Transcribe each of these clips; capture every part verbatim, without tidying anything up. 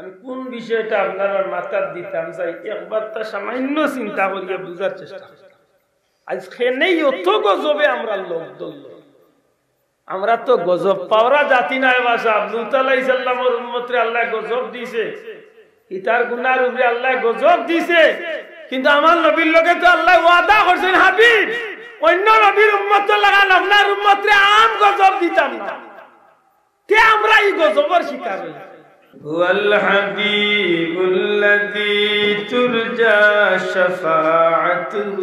আমি কোন বিষয়টা আপনারার মাথাত দিতাম চাই, একবার তা সামান্য চিন্তা করিয়া বুঝার চেষ্টা করতাম। আইজ কেনে অত গজবে আমরার লগ ধরলো। আমরা তো গজব পাওরা জাতি নায় বা সাব। লূত আলাইহিস সালামর উম্মতরে আল্লায় গজব দিছে, ইতার গুনার উপরে আল্লায় গজব দিছে, কিন্তু আমার নবীর লগে তো আল্লায় ওয়াদা করছইন, হাবিব, অইন্য নবীর উম্মতর লাখান আপনার উম্মতরে আম গজব দিতাম না। তে আমরা ই গজবর শিকার অইছি। هو الحبيب الذي ترجى شفاعته،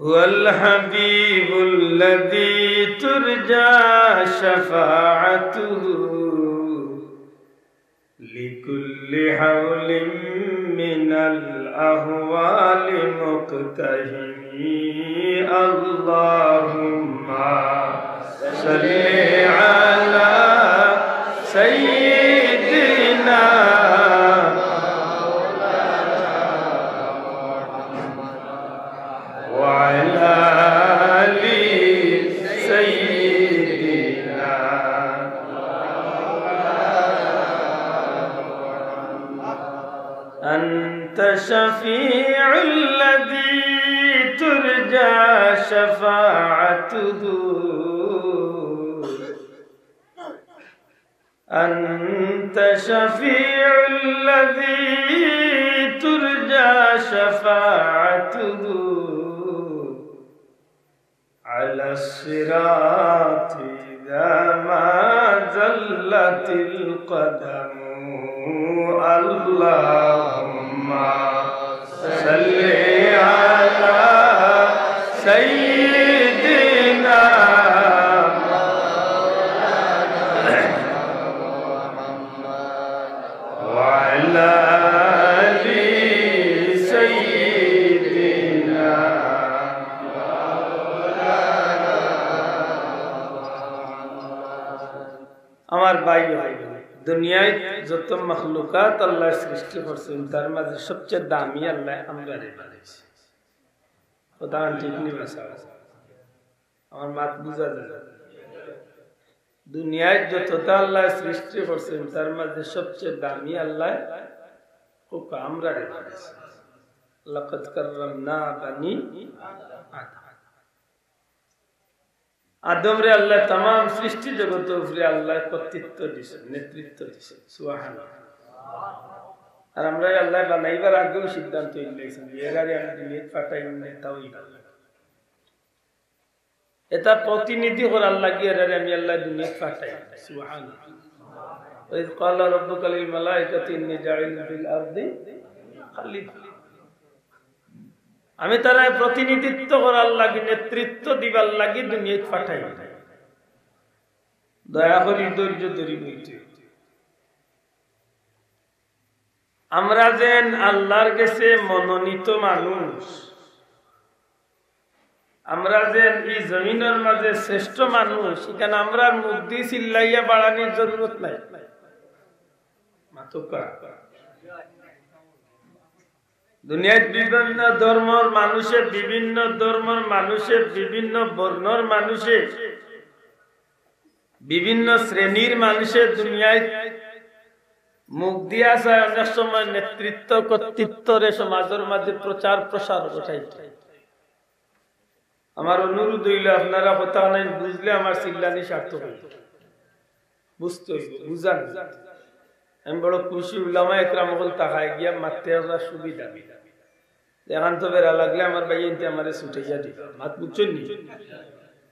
هو الحبيب الذي ترجى شفاعته، لكل هول من الأهوال مقتحم. اللهم صل على سيدنا وعلى آل سيدنا. أنت شفيع الذي ترجى شفاعته، أنت شفيع الذي ترجى شفاعته على الصراط إذا ما زلت القدم. اللهم صل على سيدنا وعلى آل سيدنا. আমার ভাই, দুনিয়াত যত মখলুকাত আল্লায় সৃষ্টি করছইন, তার মাঝে সবচেয়ে দামি আল্লায় আমরারে বানাইছে। কথা ঠিক নি বা সাব? আমার মাত বুঝা যায়? দুনিয়াত যততা আল্লায় সৃষ্টি করছইন, তার মাঝে সবচেয়ে দামি আল্লায় কউক্কা আমরারে বানাইছে। লাকাদ কাররামনা বানি আদম। আদমরে আল্লায় তামাম সৃষ্টি জগতর উপরে আল্লায় কর্তৃত্ব দিছইন, নেতৃত্ব দিছইন। সুবহানাল্লাহ। আর আমরারে আল্লায় বানাইবার আগেউ সিদ্ধান্ত লইছইন যে এরারে আমি দুনিয়াত পাঠাইমু, নেতা অইবার লাগি। এটার প্রতিনিধি করার লাগি এরারে আমি আল্লায় দুনিয়াত পাঠাইমু। সুবহানাল্লাহ। وإذ قال ربك للملائكة إني جاعل في الأرض خليفة। আমি তারারে প্রতিনিধিত্ব করার লাগি, নেতৃত্ব দিবার লাগি দুনিয়াত পাঠাইমু। দয়া করি ধৈর্য ধরি বইতে। আমরা যেন আল্লাহর গেছে মনোনীত মানুষ, আমরা যেন ই জমিনর মাঝে শ্রেষ্ঠ মানুষ, ইখান আমরার মুখদি চিল্লাইয়া বাড়ানির জরুরত নাই। মাতুক্কা। দুনিয়াত বিভিন্ন ধর্মর মানুষে, বিভিন্ন ধর্মর মানুষে, বিভিন্ন বর্ণর মানুষে, বিভিন্ন শ্রেণীর মানুষে দুনিয়াত মুখ দিয়া চায় অনেক সময় নেতৃত্ব, কর্তৃত্বরে সমাজর মাঝে প্রচার প্রসার ঘটাইতে। আমার অনুরোধ অইলো, আপনারা কথা নাই বুঝলে আমার চিল্লানি সার্থক অইবো। বুঝতে অইবো, বুঝান। আমি বড় খুশি, উলামায়ে কেরাম অকল তাকায় গিয়া মাততে আমরা সুবিধা। এখান তো বেড়া লাগলে আমার ভাইয়াইন্তে আমারে ছুটাইয়া দিবা। মাত বুঝছইন নি?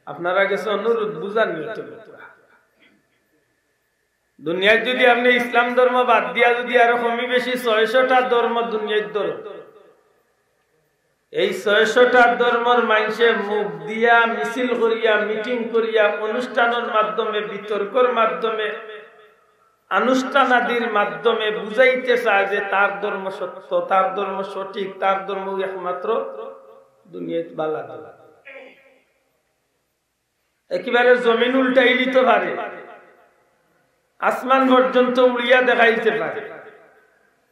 আপনারার গেছে অনুরোধ, বুঝান নি তো। দুনিয়াত যদি আপনে ইসলাম ধর্ম বাদ দিয়া যদি আরো কমি বেশি ছয়শোটা ধর্ম দুনিয়াত ধরইন, এই ছয়শোটা ধর্মর মাইনষে মুখ দিয়া, মিছিল করিয়া, মিটিং করিয়া, অনুষ্ঠানর মাধ্যমে, বিতর্কর মাধ্যমে, আনুষ্ঠানাদির মাধ্যমে বুঝাইতে চায় যে তার ধর্ম সত্য, তার ধর্ম সঠিক, তার ধর্ম একমাত্র দুনিয়াত বালা ধর্ম। একেবারে জমিন উল্টাই দিতে পারে, আসমান পর্যন্ত উড়িয়া দেখাইতে পারে,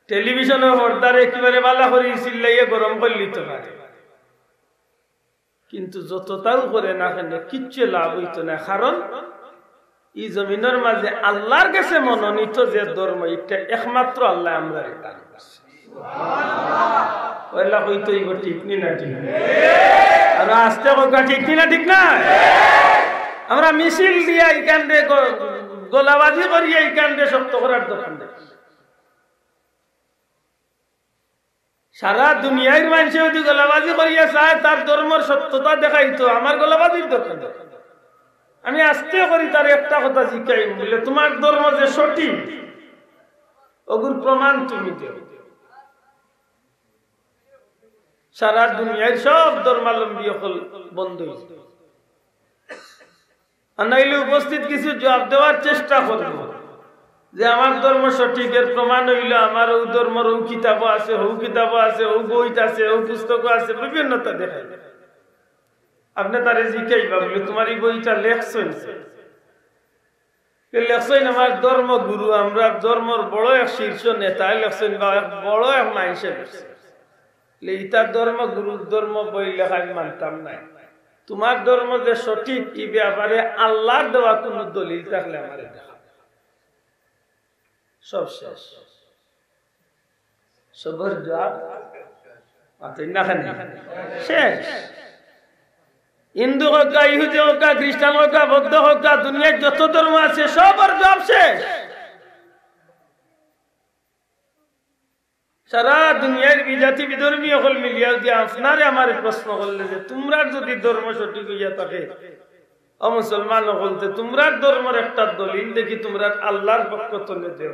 টেলিভিশনর পর্দারে একেবারে বালা করি চিল্লাইয়া গরম করি দিতে পারে। কিন্তু যততাউ করে না কেনে কিচ্ছু লাভ অইতো না, কারণ ই জমিনর মাঝে আল্লাহর গেছে মনোনীত যে ধর্ম, ইটা একমাত্র আল্লায় আমরারে দান করছে। অইলা কইতো অইবো, ঠিক নি না ঠিক? আর আস্তে কউক্কা, ঠিক নি না ঠিক না? আমরা মিছিল দিয়া ইখানরে গ-, গলাবাজি করিয়া ইখানরে শক্ত করার দরকার নাই। সারা দুনিয়ার মানষে যদি গলাবাজি করিয়া চায়, তার ধর্মর সত্যতা দেখাইতো, আমার গলাবাজির দরকার নাই। আমি আস্তে করি তারে একটা কথা জিকাইমু, বুলে, "তুমার ধর্ম যে সঠিক, অগুর প্রমাণ তুমি দেও।" সারা দুনিয়ার সব ধর্মাবলম্বী অকল বন্ধ অইছে। আর নাইলে উপস্থিত কিছু জবাব দেওয়ার চেষ্টা করবো যে আমার ধর্ম সঠিক, এর প্রমাণ অইলো আমার অউ ধর্মর অউ কিতাবো আছে, হউ কিতাবো আছে, অউ বইত আছে, অউ পুস্তকো আছে, বিভিন্নতা দেখাইবো। আপনে তারে জিকাইবা, বুলে, "তুমার ই বইটা লেখছইন কে?" তে লেখছইন আমার ধর্মগুরু, আমরার ধর্মর বড় এক শীর্ষ নেতায় লেখছইন বা এক বড় এক মানষে লেখছইন। লে ইতা ধর্মগুরুর ধর্ম বই লেখা আমি মানতাম নায়। তুমার ধর্ম যে সঠিক, ই ব্যাপারে আল্লাহর দেওয়া কুনু দলিল থাকলে আমারে দেখাও। সব শেষ। সবর জবাব মাতইন না কেনে? শেষ। হিন্দু কউক্কা, ইহুদি কউক্কা, খ্রিস্টান কউক্কা, বৌদ্ধ কউক্কা, দুনিয়ার যত ধর্ম আছে, সবর জবাব শেষ। সারা দুনিয়ার বিজাতি বিধর্মী অকল মিলিয়া যদি আপনারে আমারে প্রশ্ন করলে যে, "তুমরার যদি ধর্ম সঠিক অইয়া থাকে, ও মুসলমান অকল, তে তুমরার ধর্মর একটা দলিল দেখি তুমরার আল্লাহর পক্ষ তনে দেও।"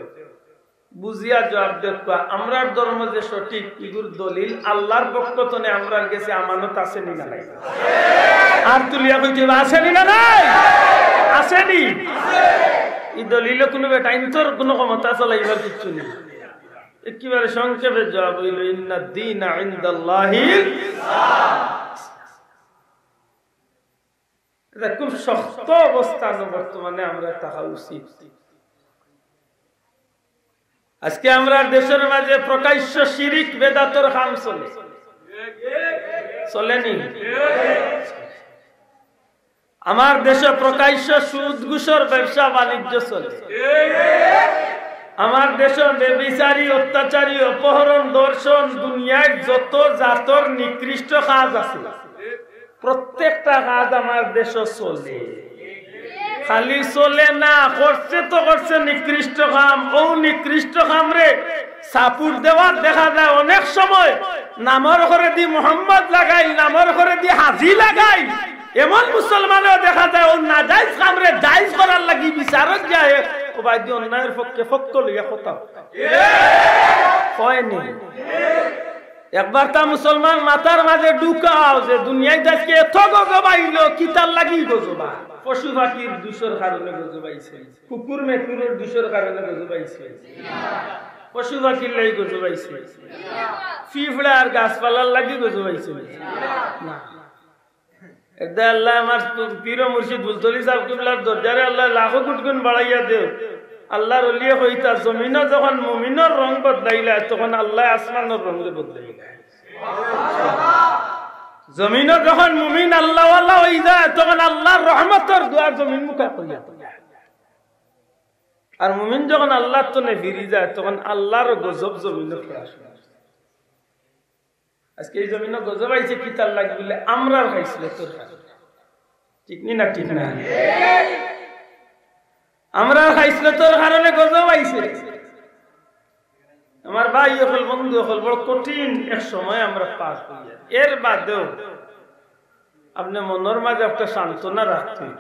বুঝিয়া জবাব দেউক্কা, আমরার ধর্ম যে সঠিক, ইগুর দলিল আল্লাহর পক্ষ তনে আমরার গেছে আমানত আছে নি না নাই? আর তুলিয়া কইতে অইবো, আছে নি না নাই? আছে নি? ই দলিলো কুনু বেটাইন্তর কুনু ক্ষমতা চালাইবার কিচ্ছু নাই। একেবারে সংক্ষেপে জবাব অইলো, "ইন্নাদ দীনা ইনদাল্লাহিল ইসলাম।" ইটা খুব শক্ত অবস্থান বর্তমানে আমরার থাকা উচিত। আজকে আমরার দেশর মাঝে প্রকাশ্য শিরিক বেদাতর কাম চলে, চলে নি? আমার দেশো প্রকাশ্য সুদ ঘুষর ব্যবসা বাণিজ্য চলে। আমার দেশো ব্যভিচারী, অত্যাচারী, অপহরণ, ধর্ষণ, দুনিয়ার যত জাতর নিকৃষ্ট কাজ আছে, প্রত্যেকটা কাজ আমার দেশো চলে। খালি চলে না, করছে তো করছে নিকৃষ্ট কাম। অউ নিকৃষ্ট কামরে support দেওয়ার দেখা যায় অনেক সময় নামর ঘরেদি মোহাম্মদ লাগাইল, নামর ঘরেদি হাজি লাগাইল। এমন মুসলমানও দেখা যায় অউ নাজাইজ কামরে জাইজ করার লাগি বিচারত যায়, ও ভাইদি অন্যায়র পক্ষে পক্ষ লইয়া কথা কয় নি। একবার তা মুসলমান মাথার মাঝে ঢুকাও যে দুনিয়াত আজকে এত গজব আইলো, কিতার লাগি গজব আয়? পশু পাখির দুষর কারণে গজব আইছে, কুকুর মেকুরর দুষর কারণে গজব আইছে, পশু পাখির লাগি গজব আইছে, পিঁপড়া আর গাছপালার লাগি গজব আইছে না। এরদায় আল্লায় আমার পীর ও মুর্শিদ ফুলতলি সাব কিবলার দরজারে আল্লায় লাখো কোটি গুণ বাড়াইয়া দেও। আল্লার অলিয়ে কইতা, জমিনো যখন মুমিনর রং বদলাইলা, তখন আল্লায় আসমানর রংরে বদলাইলা। জমিনো যখন মুমিন আল্লাওয়ালা অইযায়, তখন আল্লার রহমতর দুয়ার জমিন মুখা করিয়া দেয়। আর মুমিন যখন আল্লার তনে ফিরি যায়, তখন আল্লার গজব জমিনো পড়া শুরু অয়। আজকে ই জমিনো গজব আইছে কিতার লাগি বুলে? আমরার খাইছলতর কারণে। ঠিক নি না? ঠিক না? আমরার খাইছলতর কারণে গজব আইছে। আমার ভাই অকল, বন্ধু অকল, বড় কঠিন এক সময় আমরা পার করিয়ার। এর বাদেও আপনে মনর মাঝে একটা সান্ত্বনা রাখইন।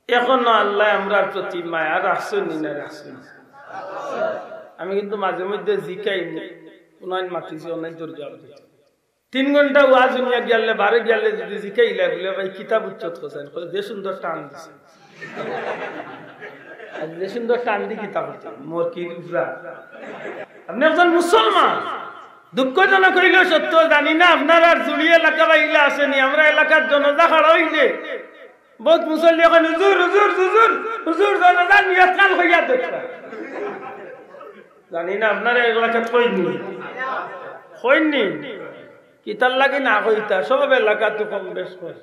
এখনো আল্লায় আমরার প্রতি মায়া রাখছইন নি না রাখছইন? আমি কিন্তু মাঝে মধ্যে জিকাই, কুনাইন মাতিছি, অনাইন তোর জবাব দিতে। তিন ঘন্টা ওয়াজ হুনিয়া গিয়ালে, বারে গিয়ালে যদি জিকাইলা বুলে, "ভাই, কিতা বুঝছত কছাইন?" কয়, "যে সুন্দর টান দিছে।" আর যে সুন্দর টান দি কিতা করতে? মোর কি উফরা? আপনে একজন মুসলমান। দুঃখজনক অইলেও সত্য, জানি না আপনারার জুড়ি এলাকা বা ইলা আছে নি, আমরার এলাকার জানাজা খাড়া অইলে বউত মুসল্লি কইন, "হুজুর, হুজুর, হুজুর, হুজুর, জানাজার নিয়ত খান কইয়া দেউক্কা।" জানি না আপনারার এলাকাত কইন নি, কইন নি? কিতার লাগি না কইতা? সব এলাকাত তো কম বেশ কয়,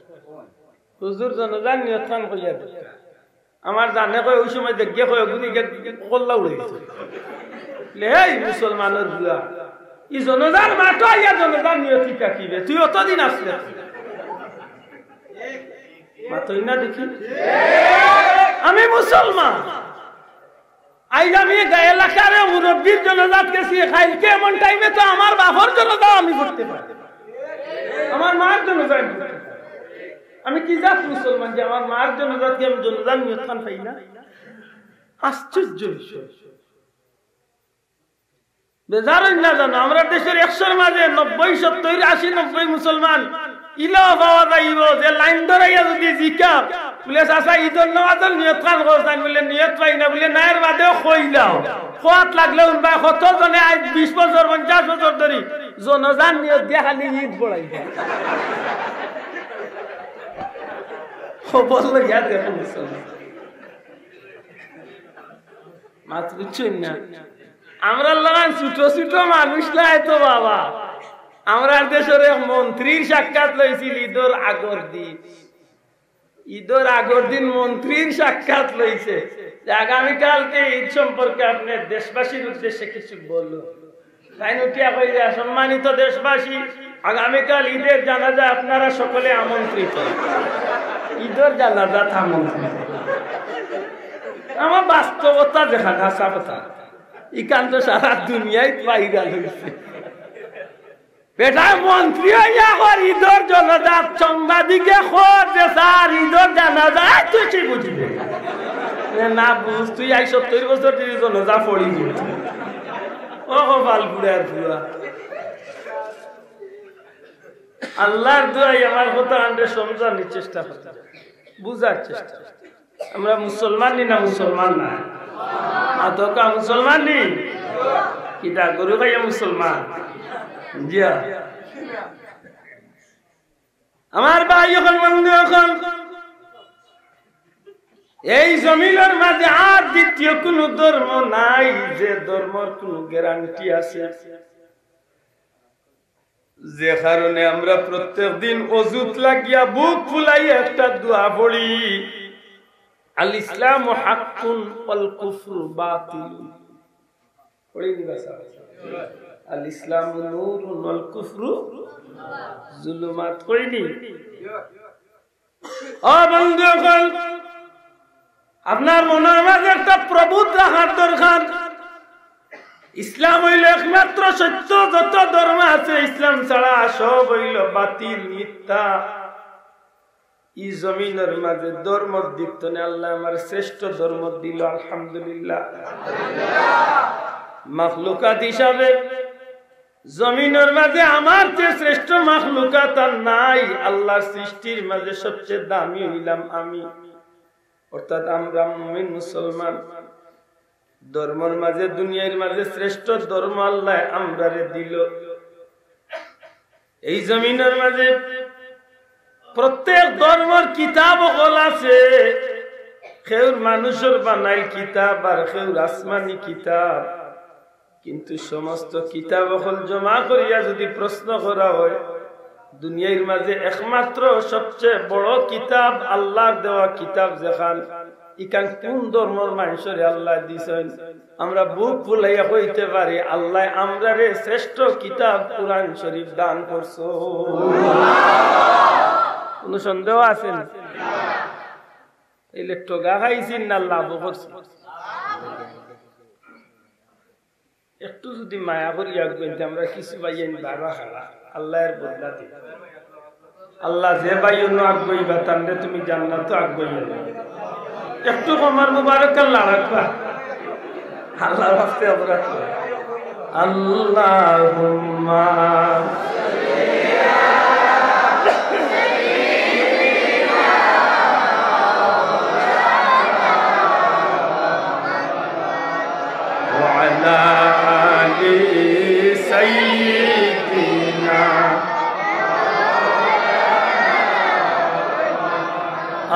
"হুজুর, জানাজার নিয়ত খান কইয়া দেউক্কা।" আমার জানে কয়, ওই সময় দেখিয়া কয়, "ওগুনি গিয়া কল্লা উড়াই দিছে।" লে, "এই মুসলমানর বুয়া, ই জনাজার মাঠো আইয়া জনাজার নিয়ত কিতা কিবে? তুই অতদিন আসলে।" মাতইন না দেখি। আমি মুসলমান। আইজ আমি গা-, এলাকার মুরব্বির জনাজাত গেছি, কাইলকে এমন টাইমে তো আমার বাপর জনাজাও আমি পড়তে পারি, আমার মার জনাজা আমি পড়তে পারি। আমি কি জাত মুসলমান যে আমার মার জনাজাত গিয়া আমি জনাজার নিয়ত খান পাই না? আশ্চর্য বিষয়। বেজার অইন না জানো, আমরার দেশর একশোর মাঝে নব্বই, সত্তইর, আশি, নব্বই মুসলমান ইলাও পাওয়া যাইবো যে লাইন ধরাইয়া যদি জিকা, বুলে, "চাচা, ইদর নমাজর নিয়ত খান করছইন?" বুলে, "নিয়ত পাই না।" বুলে, "না, এর বাদেও কইলাও।" কওয়াত লাগলে হুনবা কত জনে আইজ বিশ বছর, পঞ্চাশ বছর ধরি জনাজার নিয়ত দিয়া খালি ইদ পড়াইবা। খবর লইয়া দেখো মুসলমান। মাত বুঝছইন না? আমরার লাখান ছোট ছোট মানুষ নায় তো বাবা। আমরার দেশর এক মন্ত্রীর সাক্ষাৎ লইছিল ইদর আগর দিন। ইদর আগর দিন মন্ত্রীর সাক্ষাৎ লইছে যে আগামীকালকে ইদ সম্পর্কে আপনি দেশবাসীর উদ্দেশ্যে কিছু বলুন। তাইন উঠিয়া কইরা, "সম্মানিত দেশবাসী, আগামীকাল ইদর জানাজা আপনারা সকলে আমন্ত্রিত।" ইদর জানাজাত আমন্ত্রিত। আমার বাস্তবতা যেখান, হাছা কথা। ইখান তো সারা দুনিয়াত ভাইরাল অইছে। বেটা মন্ত্রী অইয়া কর ইদর জানাজাত, সাংবাদিকে কর যে, "স্যার, ইদর জানাজা।" আই, তুই কি বুঝবে? এ না বুঝ, তুই আইজ সত্তইর বছর ধরি জানাজা পড়ি বুঝ। ও কপাল পুড়ার পুড়া। আল্লাহর দোয়াই আমার কথা আনরে সমঝানির চেষ্টা করতে, বুঝার চেষ্টা। আমরা মুসলমান নি না মুসলমান না? মাতউক্কা মুসলমান নি? কিতা গরু খাইয়া মুসলমান? জিয়া। আমার ভাই অকল, বন্ধু অকল, এই জমিনর মাঝে আর দ্বিতীয় কুনু ধর্ম নাই যে ধর্মর কুনু গ্যারান্টি আছে। যে কারণে আমরা প্রত্যেক দিন অজুত লাগিয়া বুক ফুলাইয়া একটা দোয়া পড়ি, "আল ইসলামু হাক্কুন ওয়াল কুফরু বাতিলুন।" পড়ি নি বা সাব? "আল ইসলামু নূরুন ওয়াল কুফরু জুলুমাত।" কই নি? ও বন্ধু অকল, আপনার মনর মাঝে একটা প্রভুত্ব রাখার দরকার। ইসলাম অইলো একমাত্র সত্য, যত ধর্ম আছে ইসলাম ছাড়া সব অইলো বাতিল, মিথ্যা। ই জমিনর মাঝে ধর্মর দিক তনে আল্লায় আমারে শ্রেষ্ঠ ধর্ম দিলো, আলহামদুলিল্লাহ। মাখলুকাত হিসাবে জমিনর মাঝে আমার চেয়ে শ্রেষ্ঠ মাখলুকাত আর নাই। আল্লাহর সৃষ্টির মাঝে সবচেয়ে দামি অইলাম আমি, অর্থাৎ আমরা মুমিন মুসলমান। ধর্মর মাঝে, দুনিয়ার মাঝে শ্রেষ্ঠ ধর্ম আল্লায় আমরারে দিলো। এই জমিনর মাঝে প্রত্যেক ধর্মর কিতাব অকল আছে, কেউর মানুষর বানাইল কিতাব আর কেউর আসমানি কিতাব। কিন্তু সমস্ত কিতাব অকল জমা করিয়া যদি প্রশ্ন করা হয়, দুনিয়ার মাঝে একমাত্র সবচেয়ে বড় কিতাব, আল্লাহর দেওয়া কিতাব যেখান, ইখান কুন ধর্মর মানষরে আল্লায় দিছইন? আমরা বুক ফুলাইয়া কইতে পারি, আল্লায় আমরারে শ্রেষ্ঠ কিতাব কুরআন শরীফ দান করছইন। কুনু সন্দেহ আছে নি? এইলে ঠগা খাইছি না লাভ করছি? একটু যদি মায়া করি আগুয়াইন তে, আমরা কিছু ভাইয়াইন বাবা খালা, আল্লায় এর বদলা দিবা। আল্লাহ, যে ভাই অন্য আগুয়াইবা, তানরে তুমি জান্নাতো আগুয়াইয়া দিবা। একটু কমর মুবারক আল্লাহ রাখবা। আল্লাহর ওয়াস্তে আমরা আল্লাহুম্মা وعلى آل سيدنا.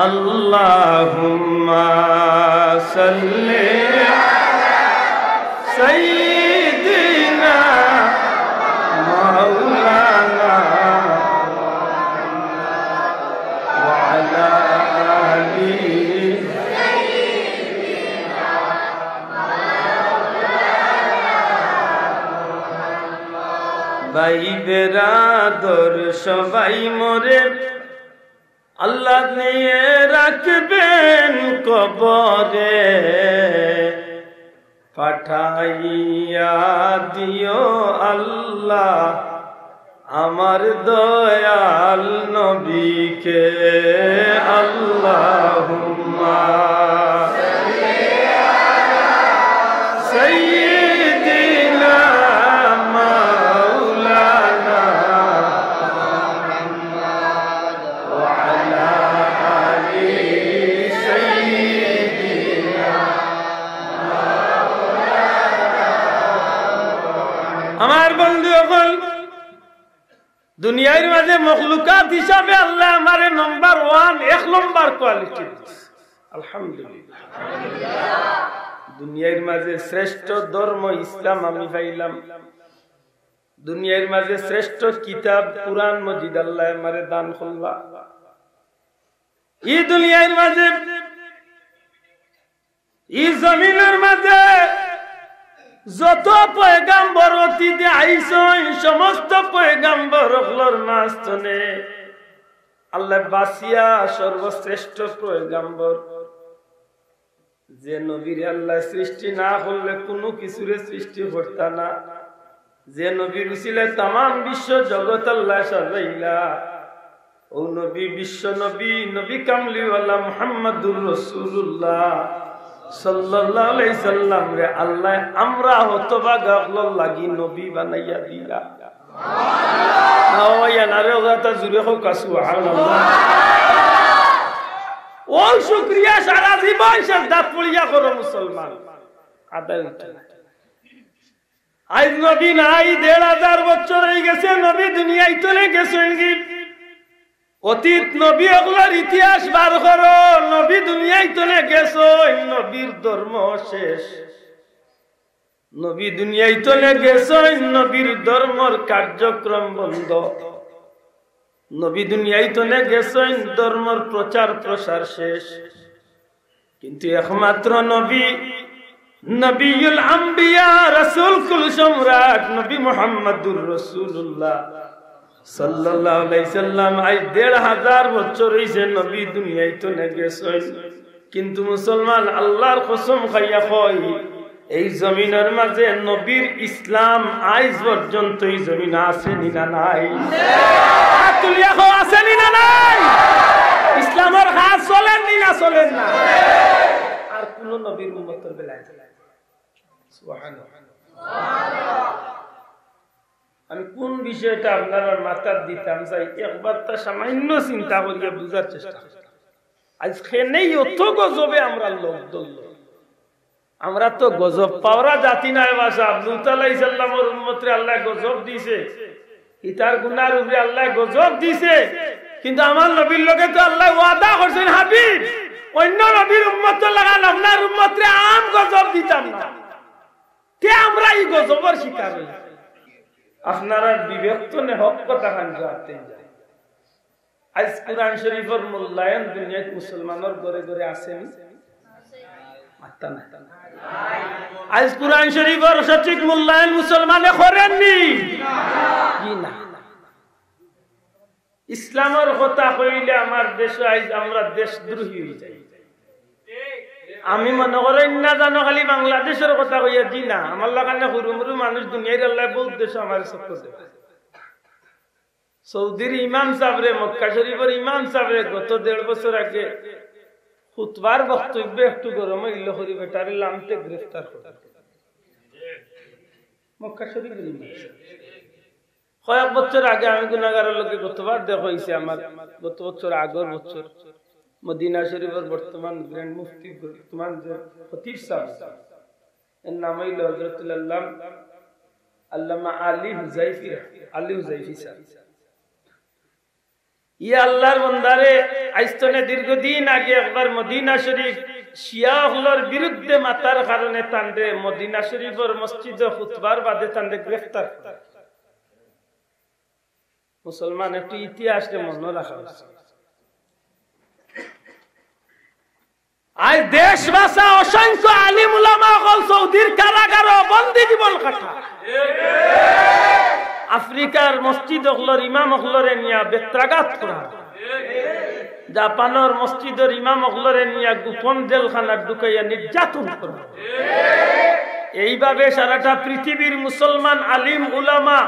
اللهم صل على سيدنا مولانا وعلى آل ভাই বেরাদর সবাই মোরে আল্লাহ নিয়ে রাখবেন কবরে, পাঠাইয়া দিও আল্লাহ আমার দয়াল নবীকে। আল্লাহুম্মা সাইয়্যিদিনা মাওলানা ওয়া আলা আলি সাইয়্যিদিনা। আমার বন্ধু অকল, দুনিয়ার মাঝে মখলুকাত হিসাবে আল্লায় আমারে নাম্বার ওয়ান, এক নম্বর কোয়ালিটি দিছে। আলহামদুলিল্লাহ। দুনিয়ার মাঝে শ্রেষ্ঠ ধর্ম ইসলাম আমি পাইলাম। দুনিয়ার মাঝে শ্রেষ্ঠ কিতাব কুরআন মজিদ আল্লায় আমারে দান করলা। ই দুনিয়ার মাঝে ই জমিনর মাঝে যত পয়গাম্বর অতীতে আইছইন, সমস্ত পয়গাম্বর অকলর মাঝখানে আল্লায় বাছিয়া সর্বশ্রেষ্ঠ পয়গাম্বর, যে নবীরে আল্লায় সৃষ্টি না করলে কুনু কিছুরে সৃষ্টি করতা না, যে নবীর উসিলায় তামাম বিশ্ব জগত আল্লায় সাজাইলা, ও নবী, বিশ্ব নবী, নবী কামলিওয়ালা মুহাম্মাদুর রাসূলুল্লাহ সাল্লাল্লাহু আলাইহি সাল্লামরে আল্লায় আমরা হতভাগা অকলর লাগি নবী বানাইয়া দিলা। না, ও ভাই, এনারে ওরা তা জুরে কউক্কা, সুবহানাল্লাহ। ও শুকরিয়া সারা জীবন সেজদাত পড়িয়া করো মুসলমান, আদায় অইতো না। আইজ নবী নাই, দেড় হাজার বছর অইগেছে নবী দুনিয়াইত থনে গেছইন গি। অতীত নবী অকলর ইতিহাস বার করো, নবী দুনিয়াইত থনে গেছইন, নবীর ধর্ম শেষ। নবী দুনিয়াইত থনে গেছইন, নবীর ধর্মর কার্যক্রম বন্ধ। নবী দুনিয়াইত থনে গেছইন, ধর্মর প্রচার প্রসার শেষ। কিন্তু একমাত্র নবী, নবিয়ুল আম্বিয়া, রাসূল কুল সম্রাট নবী মুহাম্মাদুর রাসূলুল্লাহ সাল্লাল্লাহু আলাইহি সাল্লাম, আইজ দেড় হাজার বছর অইছে নবী দুনিয়াইত থনে গেছইন। কিন্তু মুসলমান, আল্লাহর কসম খাইয়া কই, এই জমিনর মাঝে নবীর ইসলাম আইজ পর্যন্ত ই জমিনো আছে নি না নাই? হাত তুলিয়া কও, আছে নি না নাই? ইসলামর কাজ চলের নি না চলের না? আর কুনু নবীর উম্মতর বেলায় চলের। সুবহানাল্লাহ। আমি কুন বিষয়টা আপনারার মাথাত দিতাম চাই, একবার তা সামান্য চিন্তা করিয়া বুঝার চেষ্টা করতাম। আইজ কেনে অত গজবে আমরার লগ ধরলো। আমরা তো গজব পাওরা জাতি নায় বা সাব। লূত আলাইহিস সালামর উম্মতরে আল্লায় গজব দিছে, ইতার গুনার উপরে আল্লায় গজব দিছে, কিন্তু আমার নবীর লগে তো আল্লায় ওয়াদা করছইন, হাবিব, অইন্য নবীর উম্মতর লাখান আপনার উম্মতরে আম গজব দিতাম না। তে আমরা ই গজবর শিকার অই। আপনারার বিবেক থনে হক কথাখান জুয়াব দেইন। আইজ কুরআন শরীফর মূল্যায়ন দুনিয়াত মুসলমানর ঘরে ঘরে আছে নি? মাতইন না। আইজ কুরআন শরীফর সঠিক মূল্যায়ন মুসলমানে করের নি? জি না। ইসলামর কথা কইলে আমার দেশো আইজ আমরা দেশদ্রোহী অই যাই। আমি মনো করইন না জানো খালি বাংলাদেশর কথা কইয়ার, জি না, আমার লাখান হুরুমুরু মানুষ দুনিয়ার আল্লায় বউত দেশো আমারে চক্কর দেয়। সৌদির ইমাম সাবরে, মক্কা শরীফর ইমাম সাবরে গত দেড় বছর আগে খুতবার বক্তব্যে একটু গরম অইলো করি বেটারে লামতে গ্রেফতার করলো। মক্কা শরীফর ইমাম সাব। কয়েক বছর আগে আমি গুনাগারর লগে গতবার দেখা অইছে আমার, গত বছর, আগর বছর, মদিনা শরীফর বর্তমান গ্র্যান্ড মুফতি, বর্তমান যে খতিব সাব, এর নাম অইলো হযরতুল আল্লাম-, আল্লামা আলী হুজাইফি, আলী হুজাইফি সাব। ই আল্লাহর বন্দারে আইজ থনে দীর্ঘদিন আগে একবার মদিনা শরীফ শিয়া অকলর বিরুদ্ধে মাতার কারণে তানরে মদিনা শরীফর মসজিদো খুতবার বাদে তানরে গ্রেফতার করে। মুসলমান, একটু ইতিহাসরে মনো রাখা উচিত। আইজ দেশ বাঁচা অসংখ্য আলিম উলামা অকল সৌদির কারাগারো বন্দি জীবন কাটায়। আফ্রিকা আমেরিকার মসজিদ অকলর ইমাম অকলরে নিয়া বেত্রাঘাত করা, জাপানর মসজিদর ইমাম অকলরে নিয়া গোপন জেলখানাত ঢুকাইয়া নির্যাতন করা। এইভাবে সারাটা পৃথিবীর মুসলমান আলিম উলামা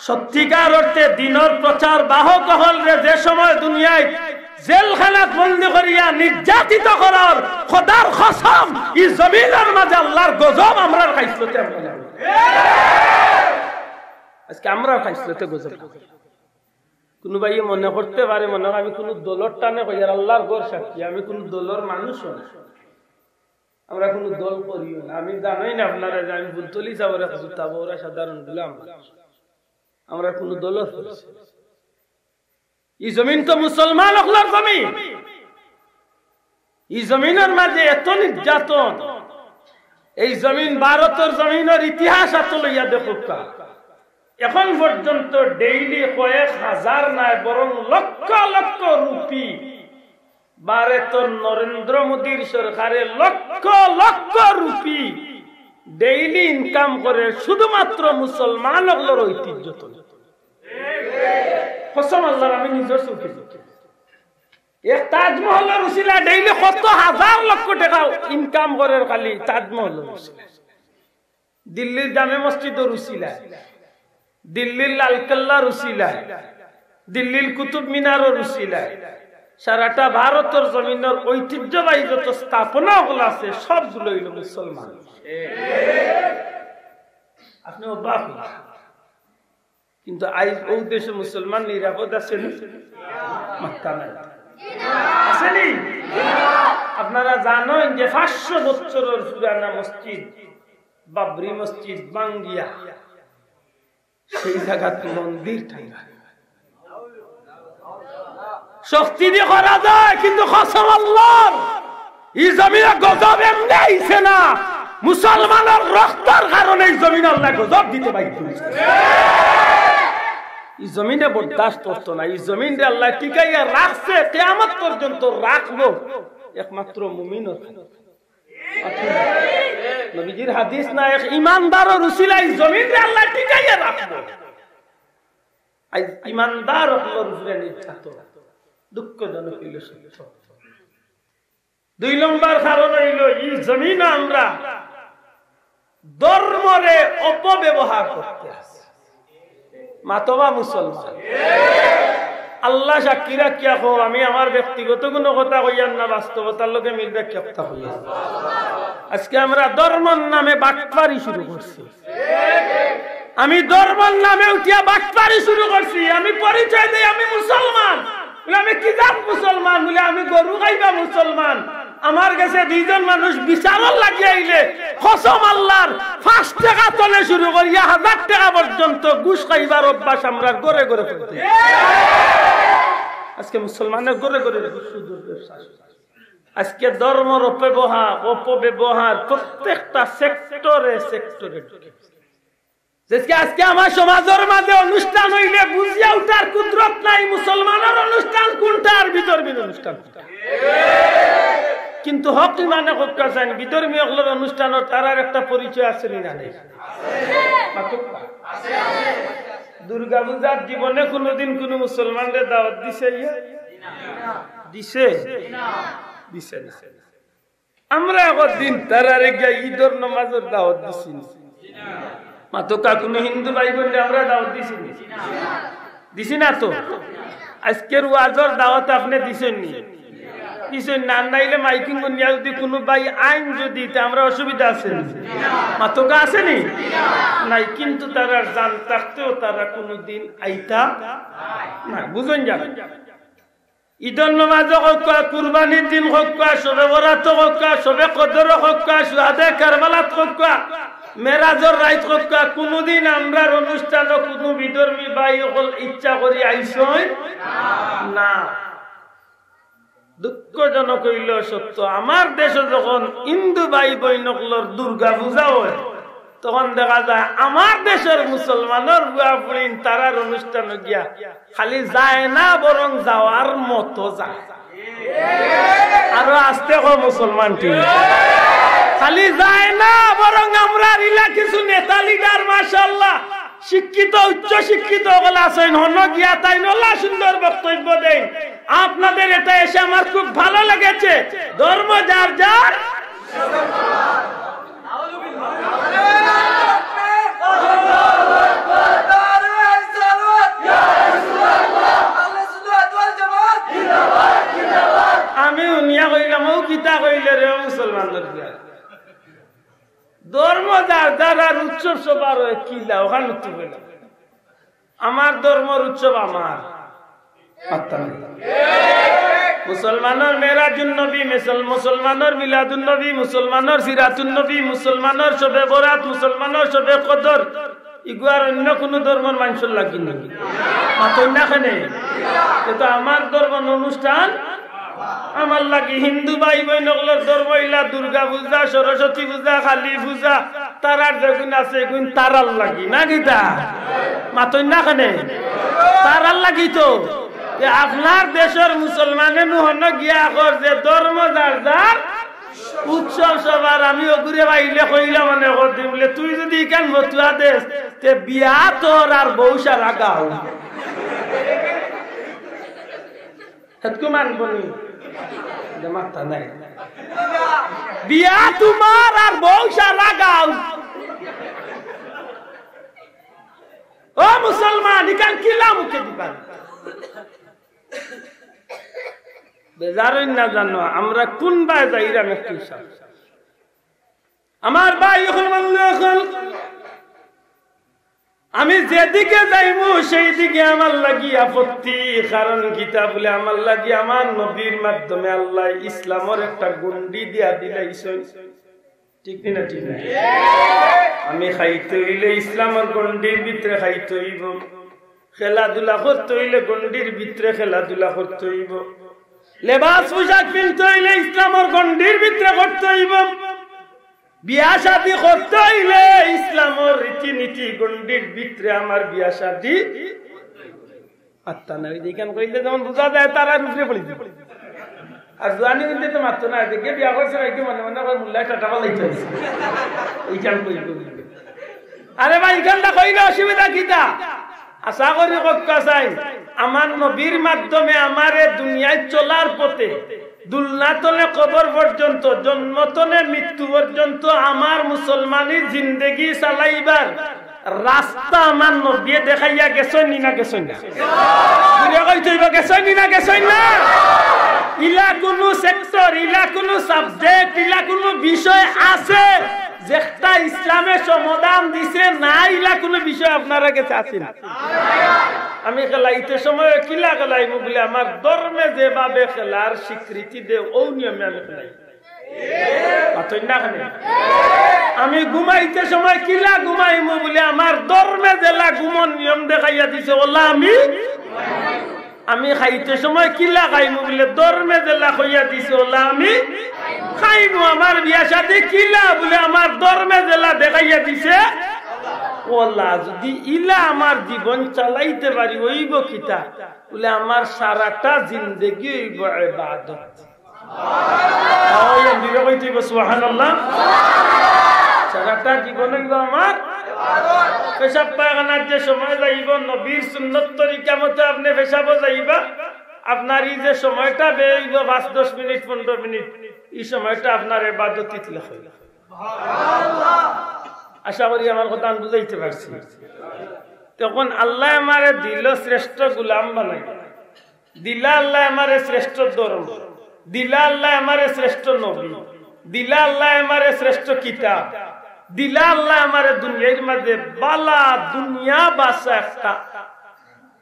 সত্যিকার অর্থে দ্বীনর প্রচার বাহক অকলরে যে সময় দুনিয়াত জেলখানাত বন্দী করিয়া নির্যাতিত করার, খোদার কসম, ই জমিনর মাঝে আল্লার গজব আমরার খাইছলতে আমরা জানি। আজকে আমরার খাইছলতে গজব। কুনু ভাইয়ে মনে করতে পারে, মনে হয় আমি কুনু দলর টানে কইয়ার, আল্লার ঘর সাক্ষী, আমি কুনু দলর মানুষও না, আমরা কুনু দল করিও না। আমি জানোই না আপনারা যে আমি ফুলতলি সাবর এক জুতা বউরা সাধারণ গুলাম, আমরা কুনু দলর সদস্য। ই জমিন তো মুসলমান অকলর জমিন। ই জমিনর মাঝে এত নির্যাতন, এই জমিন ভারতর জমিনর ইতিহাস আতো লইয়া দেখউক্কা। এখন পর্যন্ত ডেইলি কয়েক হাজার নায়, বরং লক্ষ লক্ষ রুপি ভারতর নরেন্দ্র মোদীর সরকারে লক্ষ লক্ষ রুপি ডেইলি ইনকাম করে শুধুমাত্র মুসলমান অকলর ঐতিহ্য তুলে। কসম আল্লার, আমি নিজর চউখে দেখি। এক তাজমহলর উসিলা ডেইলি কত হাজার লক্ষ টেকা ইনকাম করের খালি তাজমহলর উসিলা। দিল্লির জামে মসজিদর উসিলা, দিল্লির লালকেল্লার উসিলা, দিল্লির কুতুব মিনারর উসিলা, সারাটা ভারতর জমিনর ঐতিহ্যবাহী যত স্থাপনা অকল আছে সবগুলো অইল মুসলমান। আপনি অবাক অইবা। কিন্তু আইজ অউ দেশো মুসলমান নিরাপদ আছে নি? মাত্তা নাই। আছে নি? আপনারা জানইন যে পাঁচশো বছরর পুরানা মসজিদ, বাবরি মসজিদ ভাঙ্গিয়া সেই জাগাত মন্দির টাঙ্গা। শক্তি দি করা যায়, কিন্তু কসম আল্লার, ই জমিনো গজব এমনে আইছে না, মুসলমানর রক্তর কারণে ই জমিনো আল্লায় গজব দিতে বাধ্য অইছে। ই জমিনে বরদাস্ত করতো না, ই জমিনরে আল্লায় টিকাইয়া রাখছে, কিয়ামত পর্যন্ত রাখবো একমাত্র মুমিনর। নবীজির হাদিস না, এক ইমানদারর উসিলায় ই জমিনরে আল্লায় টিকাইয়া রাখবো। আইজ ইমানদার অকলর উপরে নির্যাতন, দুঃখজনক অইল সত্য। দুই নম্বর কারণ অইল, ই জমিনো আমরা ধর্মরে অপব্যবহার করতে আছি। মাতবা মুসলমান, আল্লা সাক্ষী রাখিয়া কও, আমি আমার ব্যক্তিগত কুনু কথা কইয়ার না, বাস্তবতার লগে মিল রাখিয়া কথা কইয়ার। আজকে আমরা ধর্মর নামে বাটপারি শুরু করছি। আমি ধর্মর নামে উঠিয়া বাটপারি শুরু করছি। আমি পরিচয় দেই আমি মুসলমান, বলে আমি কি জাত মুসলমান, বলে আমি গরু খাইবা মুসলমান। আমার গেছে দুইজন মানুষ বিচারর লাগি আইলে কসম আল্লার, পাঁচ টেকা তনে শুরু করিয়া হাজার টেকা পর্যন্ত ঘুষ খাইবার অভ্যাস আমরার ঘরে ঘরে করতে। আজকে মুসলমানর ঘরে ঘরে ঘুষ সুদর ব্যবসা। আজকে ধর্মর অপব্যবহার, অপব্যবহার প্রত্যেকটা সেক্টরে সেক্টরে ঢুকে। যেসকে আজকে আমার সমাজর মাঝে অনুষ্ঠান অইলে বুঝিয়া উঠার কুদরত নাই, মুসলমানর অনুষ্ঠান কুনটা আর বিধর্মীর অনুষ্ঠান কুনটা। কিন্তু হক ইমানে কউক্কা চাইন, বিধর্মী অকলর অনুষ্ঠান তারার একটা পরিচয় আছে নি না নাই? মাতুক্কা। দুর্গা পূজার জীবনে কুনুদিন কুনু মুসলমানরে দাওয়াত দিছে ইয়া? দিছে? দিছে না। আমরা একদিন তারারে গিয়া ইদর নমাজর দাওয়াত দিছি নি? মাতুক্কা, কুনু হিন্দু ভাই বইনরে আমরা দাওয়াত দিছি নি? দিছি না তো? আজকের ওয়াজর দাওয়াত আপনে দিছইন নি? দিছইন না? আর নাইলে মাইকিং বনিয়া যুদি কুনু ভাই আইন যুদি, তে আমরা অসুবিধা আছে নি? মাতুক্কা, আছে নি? নাই, কিন্তু তারার জান থাকতেও তারা কুনুদিন আইতা না, বুঝইন যান। ইদর নমাজো কউক্কা, কুরবানির দিন কউক্কা, শবে বরাতো কউক্কা, শবে কদরো কউক্কা, শুহাদায়ে কারবালাত কউক্কা, মেরাজর রাইত কউক্কা, কুনুদিন আমরার অনুষ্ঠানো কুনু বিধর্মী ভাই অকল ইচ্ছা করি আইছইন না। দুঃখজনক অইলো সত্য, আমার দেশো যখন হিন্দু ভাই বইন অকলর দুর্গা পূজা অয়, তখন দেখা যায় আমার দেশর মুসলমানর বুয়া ফুড়িন তারার অনুষ্ঠানো গিয়া খালি যায় না, বরং যাওয়ার মতো যায়। আরো আস্তে কও মুসলমান টিন। খালি যায় না, বরং আমরার ইলা কিছু নেতা লিডার, মাশাআল্লাহ, শিক্ষিত, উচ্চ শিক্ষিত অকল আছইন, হনো গিয়া তাইন অলা সুন্দর বক্তব্য দেইন। আপনাদের এটা এসে আমার খুব ভালো লেগেছে। ধর্ম যার যার। আমি হুনিয়া কইলাম, "ও কিতা কইলে রে, ও মুসলমানর বিয়া?" ধর্ম যার যার আর উৎসব সবার অয় কিলা, অখান তো কইলাম। আমার ধর্মর উৎসব আমার। পাত্তা নাই। মুসলমানর মেরাজুন নবী, মিসল-, মুসলমানর মিলাদুন নবী, মুসলমানর সিরাতুন নবী, মুসলমানর শবে বরাত, মুসলমানর শবে কদর, ইগু আর অন্য কুনু ধর্মর মানষর লাগি নি? মাতইন না কেনে? এ তো আমার ধর্মর অনুষ্ঠান। আমার লাগি হিন্দু ভাই বইন অকলর ধর্ম অইলা দুর্গা পূজা, সরস্বতী পূজা, কালী পূজা, তারার যেগুন আছে, এগুন তারার লাগি, না কিতা? মাতইন না কেনে? তারার লাগি তো। যে আপনার দেশর মুসলমানে নু হনো গিয়া কর যে ধর্ম যার যার, উৎসব সবার। আমি অগুরে বাইলে কইলাম, মানে কর দিম বলে, "তুই যদি ইখান ফতুয়া দেস, তে বিয়া তোর আর বউ সারা গাঁও।" হেতকু মানবো নি? যে মাথা নাই। বিয়া তোমার আর বউ সারা গাঁও। ও মুসলমান, ইখান কিলা মুখে দিবা? বেজার অইন না জানো, আমরা কুনবায় যাইরাম একটু হিসাব। আমার ভাই অকল, বন্ধু অকল, আমি যেদিকে যাইমু, সেই দিকে আমার লাগি আপত্তি। কারণ কিতা বলে, আমার লাগি আমার নবীর মাধ্যমে আল্লায় ইসলামর একটা গণ্ডি দিয়া দিলাইছইন। ঠিক নি না? ঠিক না? আমি খাইতে অইলে ইসলামর গণ্ডির ভিতরে খাইতে অইবো, খেলাধুলা করতে অইলে গণ্ডির ভিতরে খেলাধুলা করতে অইবো, লেবাস পোশাক পিনতে অইলে ইসলামর গণ্ডির ভিতরে করতে অইবো, বিয়া শাদি করতে অইলে ইসলামর রীতিনীতি গণ্ডির ভিতরে আমার বিয়া শাদি। আত্তা না, ওই যে ইখান কইলে যেমন বুঝা যায় তারার উপরে পড়ি যায়। আর জুয়ানি কিন্তু তো মাততো না, দেখে বিয়া করছে না, একটু মনে মনে করে মোল্লায় টাটা পাল্লাইতে হইছে। ইখান কইলে। আরে ভাই, ইখানটা কইলে অসুবিধা কিতা? আশা করি কক্কা চাই, আমার নবীর মাধ্যমে আমারে দুনিয়ায় চলার পথে দুলনা তনে কবর পর্যন্ত, জন্ম তনে মৃত্যু পর্যন্ত আমার মুসলমানি জিন্দেগি চালাইবার রাস্তা আমার নবীয়ে দেখাইয়া গেছইন নি না গেছইন না? জুরে কইতে অইবো, গেছইন নি না গেছইন না? ইলা কুনু সেক্টর, ইলা কুনু সাবজেক্ট, ইলা কুনু বিষয় আছে যেটা ইসলামে সমাধান দিছে না? ইলা কুনু বিষয় আপনারার গেছে আছে নি? আমি খেলাইতে সময় কিলা খেলাইমু বলে আমার ধর্মে যেভাবে খেলার স্বীকৃতি দে, ও নিয়মে আমি খেলাই। মাতইন না কেনে? আমি ঘুমাইতে সময় কিলা ঘুমাইমু বলে আমার ধর্মে যেলা ঘুমর নিয়ম দেখাইয়া দিছে, ওলা আমি। আমি খাইতে সময় কিলা খাইমু বলে ধর্মে যেলা কইয়া দিছে, ওলা আমি খাইমু। আমার বিয়া শাদি কিলা বলে আমার ধর্মে যেলা দেখাইয়া দিছে, ওলা। যদি ইলা আমার জীবন চালাইতে পারি, অইবো কিতা? বলে আমার সারাটা জিন্দেগি অইবো ইবাদত। তাও এমবিরে কইতে অইবো, সুবহানাল্লাহ। সারাটা জীবন অইবো আমার। পেশাব পায়খানার যে সময় যাইবো, নবীর সুন্নত তরিকা মতো আপনে পেশাবো যাইবা। আপনার ই যে সময়টা ব্যয় অইবো পাঁচ দশ মিনিট, পনেরো মিনিট, ই সময়টা আপনার ইবাদতিত লেখা অইবো। আশা করি আমার কথা আমি বুঝাইতে পারছি। তখন আল্লায় আমারে দিল শ্রেষ্ঠ গোলাম বানাই। দিলা আল্লায় আমারে শ্রেষ্ঠ ধর্ম, দিলা আল্লায় আমারে শ্রেষ্ঠ নবী, দিলা আল্লায় আমারে শ্রেষ্ঠ কিতাব, দিলা আল্লায় আমারে দুনিয়ার মাঝে বালা দুনিয়া বাসা একটা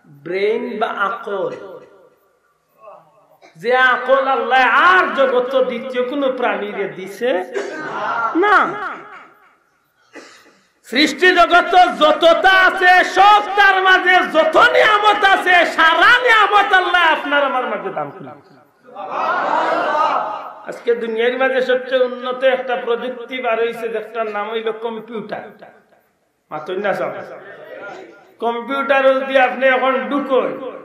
ব্রেইন বা আকল, যে আকল আল্লায় আর জগত দ্বিতীয় কোনো প্রাণীরে দিছে না। সৃষ্টি জগত যততা আছে, সবতার মাঝে যত নিয়ামত আছে, সারা নিয়ামত আল্লায় আপনার আমার মাঝে দান করি। আজকে দুনিয়ার মাঝে সবচেয়ে উন্নত একটা প্রযুক্তি বার অইছে, যেটার নাম অইলো কম্পিউটার। মাতইন না সব। কম্পিউটারো যদি আপনে এখন ঢুকইন,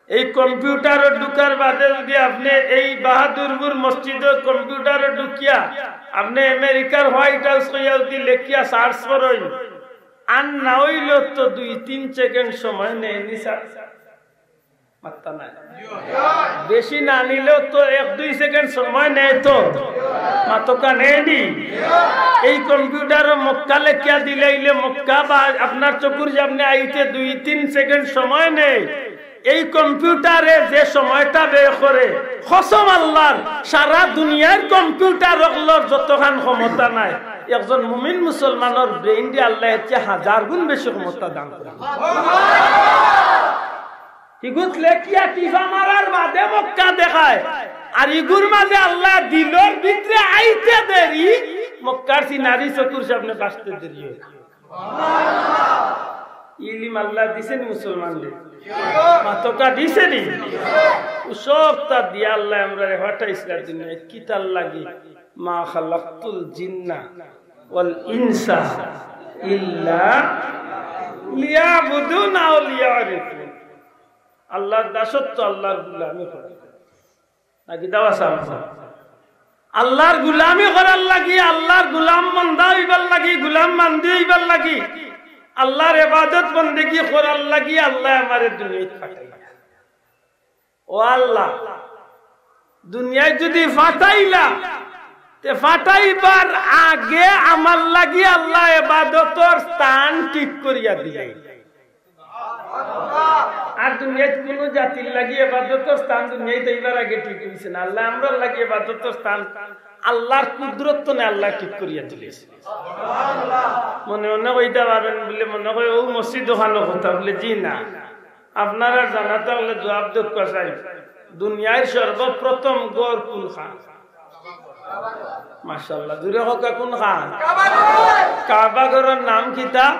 এই কম্পিউটারো ঢুকার বাদে যদি আপনে এই বাহাদুরপুর মসজিদর কম্পিউটারো ঢুকিয়া আপনে আমেরিকার হোয়াইট হাউস কইয়া যদি লেখিয়া সার্চ করইন, আর না অইলেও তো দুই তিন সেকেন্ড সময় নেয়নি স্যার? মাত্তা নাই। বেশি না নিলেও তো এক দুই সেকেন্ড সময় নেয় তো। মাতকা নেয়নি? এই কম্পিউটারো মক্কা লেখিয়া দিলাইলে মক্কা বা আপনার চকুর সামনে আইতে দুই তিন সেকেন্ড সময় নেয়। এই কম্পিউটারে যে সময়টা ব্যয় করে, কসম আল্লাহর, সারা দুনিয়ার কম্পিউটার অকলর যতখান ক্ষমতা নাই, একজন মুমিন মুসলমানর ব্রেইন দি আল্লায় এর চেয়ে হাজার গুণ বেশি ক্ষমতা দান করে। ইগুত লেখিয়া টিপা মারার বাদে মক্কা দেখায়, আর ইগুর মাঝে আল্লায় দিলর ভিতরে আইতে দেরি, মক্কার সিনারি চকুর সামনে বাঁচতে দেরি অয়। ইলিম আল্লায় দিছেন মুসলমানরে, মাতকা দিছেনি? ও সবতা দিয়া আল্লায় আমরারে পাঠাইছলা দুনিয়াত কিতার লাগি? মা খালাকতুল জিন্না ওয়াল ইনসা ইল্লা লিয়াবুদুন আও লিয়ারিফুন। আল্লাহর দাসত্ব, আল্লাহর গুলামি করা। নাকি দাওয়া সাহেব? আল্লাহর গুলামি করার লাগি, আল্লাহর গুলাম বান্দা অইবার লাগি, গুলাম বান্দি অইবার লাগি, আল্লাহর ইবাদত বন্দেগি করার লাগি আল্লায় আমারে দুনিয়াত পাঠাইলা। ও আল্লাহ, দুনিয়াত যুদি পাঠাইলা, তে পাঠাইবার আগে আমার লাগি আল্লায় ইবাদতর স্থান ঠিক করিয়া দিলাইলা। আর দুনিয়াত কুনু জাতির লাগি ইবাদতর স্থান দুনিয়াত আইবার আগে ঠিক অইছে না। আল্লায় আমরার লাগি ইবাদতর স্থান আল্লাহর কুদরত তনে আল্লায় ঠিক করিয়া দিলাইছে। মনে মনে কইতা পারইন বুলে, মনে কয় অউ মসজিদ অখানর কথা বুলে, জি না। আপনারার জানা থাকলে জুয়াব দেউক্কা চাই, দুনিয়ার সর্বপ্রথম ঘর কুনখান? মাশাআল্লাহ, জুরে কউক্কা কুনখান? কাবা ঘরর নাম কিতা?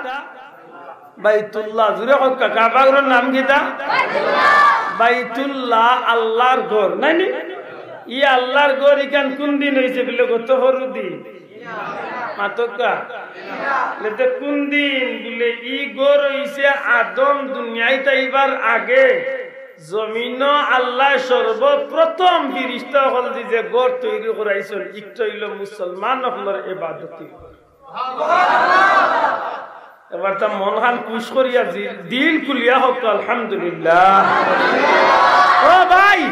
বাইতুল্লাহ। জুরে কউক্কা, কাবা ঘরর নাম কিতা? বাইতুল্লাহ, আল্লাহর ঘর, নায়নি? ই আল্লাহর ঘর ইখান কুনদিন অইছে বুলে? গত পরশু দিন। মাতকা। লেতে কুনদিন বুলে? ই ঘর অইছে আদম দুনিয়াত আইবার আগে জমিনো আল্লায় সর্বপ্রথম ফিরিস্তা অকলদি যে ঘর তৈরি করাইছইন, ইকটা অইলো মুসলমান অকলর ইবাদতি। এবার তা মনখান খুশ করিয়া জি-, দিল খুলিয়া কউক্কা আলহামদুলিল্লাহ। ও ভাই,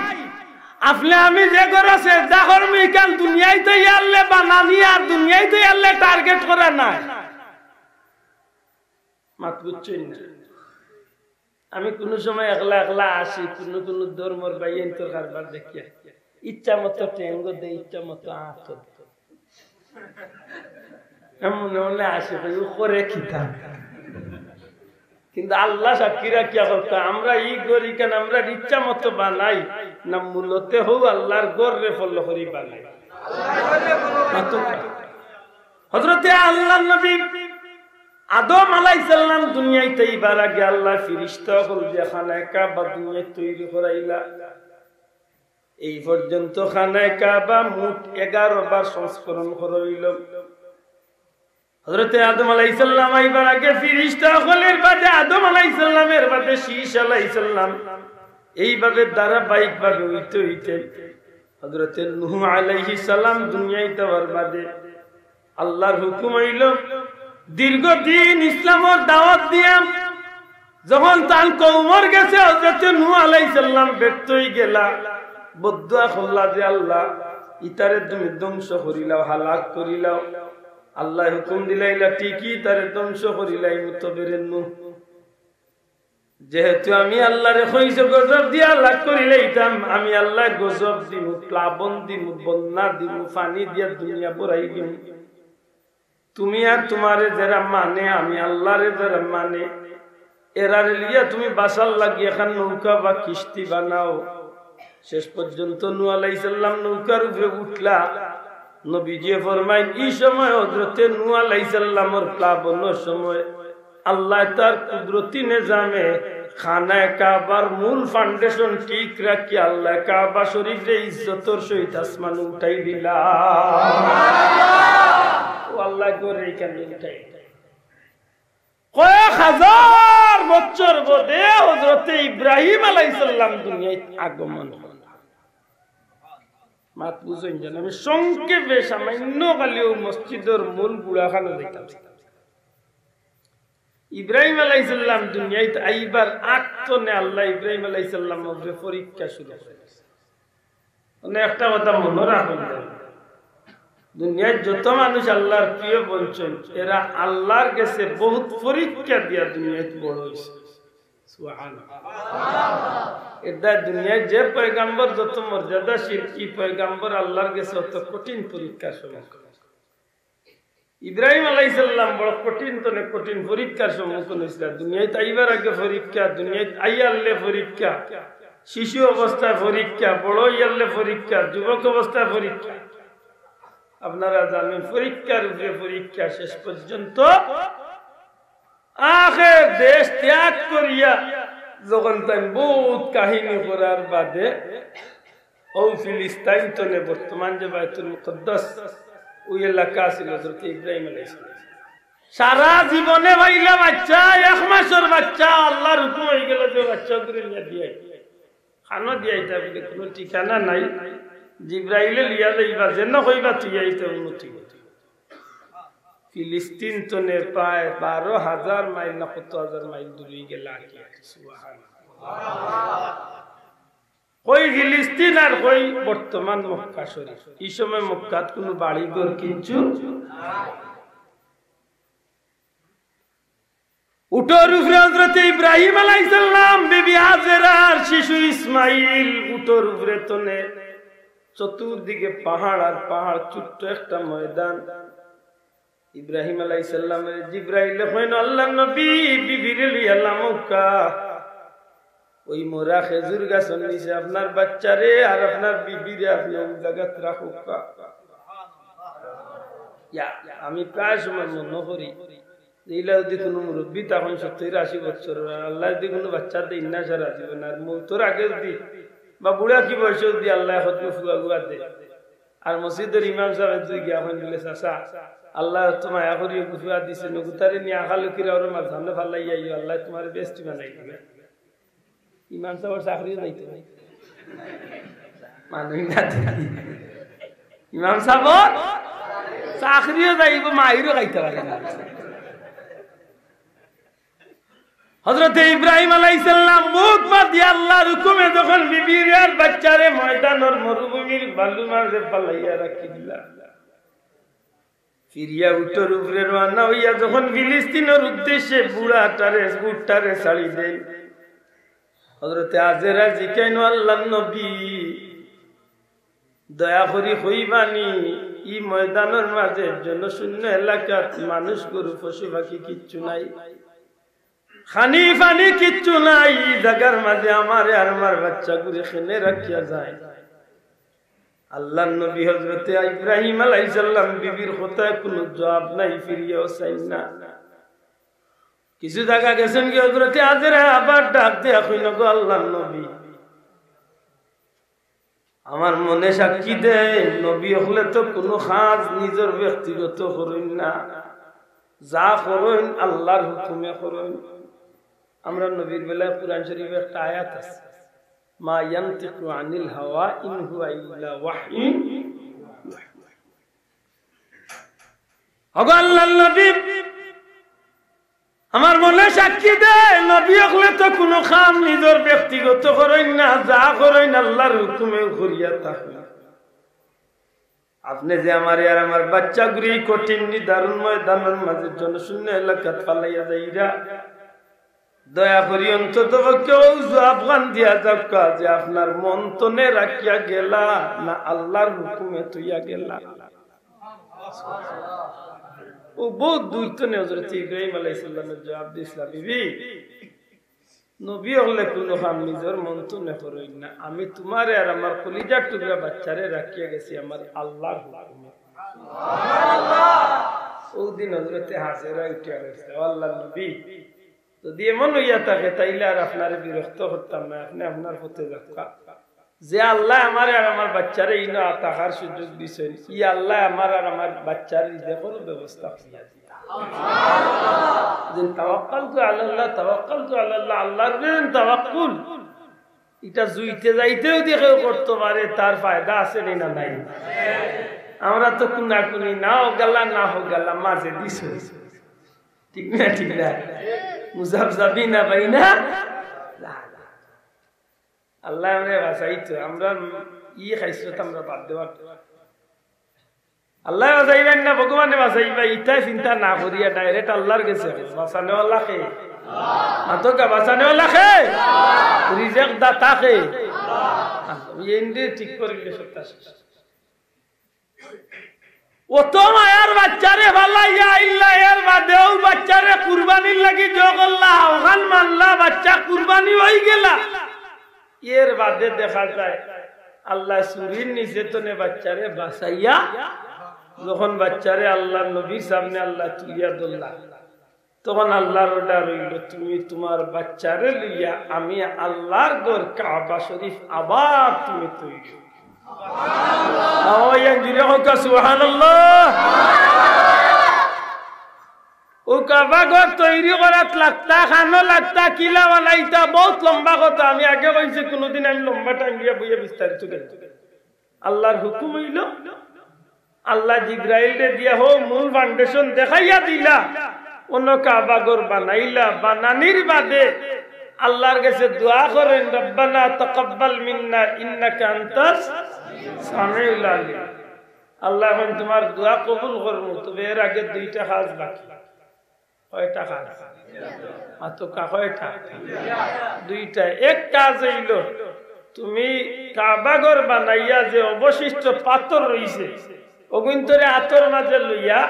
আপনে আমি যে ঘরো সেজদা করমু, ইখান দুনিয়াত আইয়া আল্লায় বানানি আর দুনিয়াত আইয়া আল্লায় টার্গেট করা নায়। মাত বুঝছইন না? আমি কুনু সময় একলা একলা আসি, কুনু কুনু ধর্মর ভাইয়াইন্তর কারবার দেখিয়া, ইচ্ছা মতো ঠেঙ্গো দেয়, ইচ্ছা মতো আতো দেয়। এমন মনে মনে আসি, কই, "ও করে কিতা?" কিন্তু আল্লাহ সাক্ষী রাখিয়া কউক্কা, আমরা ই ঘর ইখান আমরার ইচ্ছা মতো বানাই না, মূলত হউ আল্লাহর ঘররে ফলো করি বানাই। মাতকা। হযরতে আল্লাহর নবী আদম আলাইহিস সালাম দুনিয়াত আইবার আগে আল্লায় ফিরিস্তা অকল দিয়া খানায়ে কাবা দুনিয়াত তৈরি করাইলা। এই পর্যন্ত খানায়ে কাবা মোট এগারো বার সংস্করণ করা অইলো। হযরতে আদম আলাইহিস সালাম আইবার আগে ফিরিস্তা অকল, এর বাদে আদম আলাইহিস সালাম, এর বাদে শীশ আলাইহিস সালাম, এইভাবে ধারাবাহিকভাবে অইতে অইতে হযরতে নূহ আলাইহিস সালাম দুনিয়াত আওয়ার বাদে আল্লাহর হুকুম অইলো, দীর্ঘদিন ইসলামর দাওয়াত দিয়া যখন তান কওমর গেছে হযরতে নূহ আলাইহিস সালাম ব্যর্থ অইগেলা, বদদোয়া করলা যে, "আল্লাহ, ইতারে তুমি ধ্বংস করিলাও, হালাক করিলাও।" আল্লায় হুকুম দিলাইলা, "ঠিকই, ইতারে ধ্বংস করিলাইমু, তবে রে নূহ, যেহেতু আমি আল্লাহরে কইছো গজব দিয়া হালাক করিলাইতাম, আমি আল্লায় গজব দিমু, প্লাবন দিমু, বন্যা দিমু, পানি দিয়া দুনিয়া ভরাই দিমু। তুমি আর তুমারে যেরা মানে, আমি আল্লাহরে যেরা মানে, এরারে লইয়া তুমি বাঁচার লাগি একখান নৌকা বা কিস্তি বানাও।" শেষ পর্যন্ত নূহ আলাইহিস সালাম নৌকার উপরে উঠলা। নবীজিয়ে ফরমাইন, ই সময় হযরতে নূহ আলাইহিস সালামর প্লাবনর সময় আল্লায় তার কুদরতি নিজামে খানায়ে কাবার মূল foundation ঠিক রাখি আল্লায় কাবা শরীফরে ইজ্জতর সহিত আসমানো উঠাই দিলা। ও আল্লায় ঘররে ইখান উঠাই দিলা। কয়েক হাজার বছর বাদে হযরতে ইব্রাহিম আলাইহিস সালাম দুনিয়াত আগমন করলা। মাত বুঝইন যেন, আমি সংক্ষেপে সামান্য খালি অউ মসজিদর মূল গুড়াখানো যাইতাম। ইব্রাহিম আলাইহিস সালাম দুনিয়াত আইবার আগ তনে আল্লায় ইব্রাহিম আলাইহিস সালামর উপরে পরীক্ষা শুরু করি দিছে। মানে একটা কথা মনো রাখইন, দুনিয়াত যত মানুষ আল্লার প্রিয় বনছইন, এরা আল্লার গেছে বউত পরীক্ষা দিয়া দুনিয়াত বড় অইছে। সুবহানাল্লাহ। এরদায় দুনিয়াত যে পয়গাম্বর যত মর্যাদাশীল, ই পয়গাম্বর আল্লার গেছে অত কঠিন পরীক্ষার সম্মুখীন। ইব্রাহিম আলাইহিস সালাম বড় কঠিন তনে কঠিন পরীক্ষার সম্মুখীন অইছিলা। দুনিয়াত আইবার আগে পরীক্ষা, দুনিয়াত আইয়ারলে পরীক্ষা, শিশু অবস্থায় পরীক্ষা, বড় অইয়ারলে পরীক্ষা, যুবক অবস্থায় পরীক্ষা। আপনারা জানইন, পরীক্ষার উপরে পরীক্ষা। শেষ পর্যন্ত আখের দেশ ত্যাগ করিয়া যখন তাইন বউত কাহিনী করার বাদে অউ ফিলিস্তিন তনে বর্তমান যে বায়তুল মুকাদ্দাস, অউ এলাকা আছিল হযরত ইব্রাহিম আলাইহিস সালাম। সারা জীবনে পাইলা বাচ্চা, এক মাসর বাচ্চা, আল্লার হুকুম অইগেলো যে বাচ্চা অগুরে নিয়া দিয়া আইতা। কানো দিয়া আইতা বুলে কুনু ঠিকানা নাই, জিব্রাইলে লইয়া যাইবা, যেন কইবা থুইয়া আইতা, অনো থুইয়া আইতা। ফিলিস্তিন তনে প্রায় বারো হাজার মাইল না কত হাজার মাইল দূরে গেলা কি। সুবহানাল্লাহ। কই ফিলিস্তিন আর কই বর্তমান মক্কা শরীফ। ই সময় মক্কাত কুনু বাড়ি ঘর কিচ্ছু। উটর উপরে হযরত ইব্রাহিম আলাইহিস সালাম, বিবি হাজেরার শিশু ইসমাইল, উটর উপরে তনে চতুর্দিকে পাহাড় আর পাহাড়, ছোট্ট একটা ময়দান। ইব্রাহিম আলাইহিস সালামরে জিব্রাইলে কইন, "আল্লার নবী, বিবিরে লইয়া লামউক্কা। ওই মরা খেজুর গাছর নিচে আপনার বাচ্চারে আর আপনার বিবিরে আপনে ওই জাগাত রাখউক্কা।" ইয়া, আমি প্রায় সময় মনো করি যে ইলা যদি কুনু মুরব্বি তখন সত্তইর আশি বছর, আর আল্লায় যদি কুনু বাচ্চা দেইন না সারা জীবন, আর মউতর আগে যদি বা বুড়া কি বয়সে যদি আল্লায় হয়তো ফুয়া গুয়া দেয়, আর মসজিদর ইমাম সাবে যদি গিয়া কইন বুলে, "চাচা, আল্লায় তো মায়া করি ফুয়া দিছে, নগুতারে নিয়া আখালুকিরা ওর মাঝখানে ফালাইয়া আইও, আল্লায় তুমারে বেহেস্তি বানাই দিবা।" ইমাম সাবর চাকরিও যাইতো। মানুষ না তো। ইমাম সাবর চাকরিও যাইবো, মাইরও খাইতা পারে না। হযরতে ইব্রাহিম আলাইহিস সালাম মুখ বাদ দিয়া আল্লার হুকুমে যখন বিবিরে আর বাচ্চারে ময়দানর মরুভূমির বালু মাঝে ফালাইয়া রাখি দিলা, ফিরিয়া উটর উপরে রওয়ানা অইয়া যখন ফিলিস্তিনর উদ্দেশ্যে বুড়াটারে, উটটারে ছাড়ি দেইন, হযরতে হাজেরা জিকাইন, "আল্লার নবী, দয়া করি কইবানি, ই ময়দানর মাঝে জনশূন্য এলাকাত মানুষ, গরু, পশু, পাখি কিচ্ছু নাই, খানি পানি কিচ্ছু নাই, ই জাগার মাঝে আমারে আর আমার বাচ্চাগুরে কেনে রাখিয়া যাইন?" আল্লার নবী হযরতে ইব্রাহিম আলাইহিস সালাম বিবির কথায় কুনু জবাব নাই, ফিরিয়াও চাইন না। কিছু জাগা গেছইন গি হযরতে হাজেরা আবার ডাক দিয়া কইন, "গো আল্লার নবী, আমার মনে সাক্ষী দেয়, নবী অকলে তো কুনু কাজ নিজর ব্যক্তিগত করইন না, যা করইন আল্লার হুকুমে করইন।" আমরার নবীর বেলায় কুরআন শরীফে একটা আয়াত আছে, "মা ইয়ানতিকু আনিল হাওয়া ইন হুয়া ইল্লা ওয়াহয়ুন ইউহা।" ওগো আল্লার নবী, আমার মনে সাক্ষী দেয়, নবী অকলে তো কুনু কাম নিজর ব্যক্তিগত করইন না, যা করইন আল্লার হুকুমে করিয়া থাকইন। আপনে যে আমারে আর আমার বাচ্চাগুরে ই কঠিন নিদারুণ ময়দানর মাঝে জনশূন্য এলাকাত ফালাইয়া যাইরা, দয়া করি অন্তত পক্ষে অউ জবাবখান দিয়া যাউক্কা যে আপনার মন তনে রাখিয়া গেলা না আল্লার হুকুমে থইয়া গেলা। অউ বউত দূর তনে হযরতে ইব্রাহিম আলাইহিস সালামে জবাব দিছলা, "বিবি, নবী অকলে কুনু কাম নিজর মন তনে করইন না, আমি তুমারে আর আমার কলিজার টুকরা বাচ্চারে রাখিয়া গেছি আমার আল্লার হুকুমে।" অউ দিন হযরতে হাজেরা উঠিয়া কইছলা, "ও আল্লার নবী, যদি এমন অইয়া থাকে, তাইলে আর আপনারে বিরক্ত করতাম না, আপনে আপনার পথে যাউক্কা। যে আল্লায় আমারে আর আমার বাচ্চারে ইনো থাকার সুযোগ দিছইন, ই আল্লায় আমার আর আমার বাচ্চার রিজিকর ব্যবস্থা করিয়া দিতা।" যেন তাওয়াক্কালতু আলাল্লাহ, তাওয়াক্কালতু আলাল্লাহ, আল্লার উপরে যেন তাওয়াক্কুল। ইটা জুইতে যাইতেও যদি কেউ করতো পারে, তার ফায়দা আছে নি না নাই? আমরা তো কুনাকুনি না অউ গেলা, না অউ গেলা, মাঝে দিছইন। ঠিক না, ঠিক না? মুজাবজাবি না ভাই না? না, না। আল্লাহ আমরা বাঁচাইতো, আমরা ই খাইছলত আমরা বাদ দেওয়ার। আল্লাহ বাঁচাইবেন না, ভগবানে বাঁচাইবা, ইতা চিন্তা না করিয়া direct আল্লাহর গেছে। বাঁচানেওয়ালা কে? মাতকা, বাঁচানেওয়ালা কে? রিজিক দাতা কে? এন্ডে ঠিক করে দিলে সত্তা শেষ। অত মায়ার বাচ্চারে ফালাইয়া আইলা, এর বাদেও বাচ্চারে কুরবানির লাগি জো করলা, অখান মানলা, বাচ্চা কুরবানি অইগেলা। এর বাদে দেখা যায় আল্লাহ চুরির নিচে তনে বাচ্চারে বাঁচাইয়া, যখন বাচ্চারে আল্লাহর নবীর সামনে আল্লাহ তুলিয়া ধরলা, তখন আল্লাহর order অইলো, "তুমি তুমার বাচ্চারে লইয়া আমি আল্লাহর ঘর কাবা শরীফ আবার তুমি তৈরি।" আওয়াজ জুরে কউক্কা সুবহানাল্লাহ। অউ কাবা ঘর তৈরি করাত লাগতা, খানো লাগতা, কিলা বানাইতা, বউত লম্বা কথা। আমি আগে কইছি, কুনুদিন আমি লম্বা time দিয়া বইয়া বিস্তারিত গেলাম। আল্লাহর হুকুম অইলো, আল্লাহ জিব্রাইলরে দিয়া হউ মূল foundation দেখাইয়া দিলা, অনো কাবা ঘর বানাইলা, বানানির বাদে আল্লাহর গেছে দোয়া করইন, "রব্বানা তাকাব্বাল মিন্না ইন্নাকা আনতাস সামিউল আলিম।" আল্লাহ কইন, "তুমার দোয়া কবুল করমু, তবে এর আগে দুইটা কাজ বাকি।" কয়টা কাজ? মাতকা, কয়টা? দুইটা। এক কাজ অইলো, তুমি কাবা ঘর বানাইয়া যে অবশিষ্ট পাথর রইছে, অগুইন্তরে আতর মাঝে লইয়া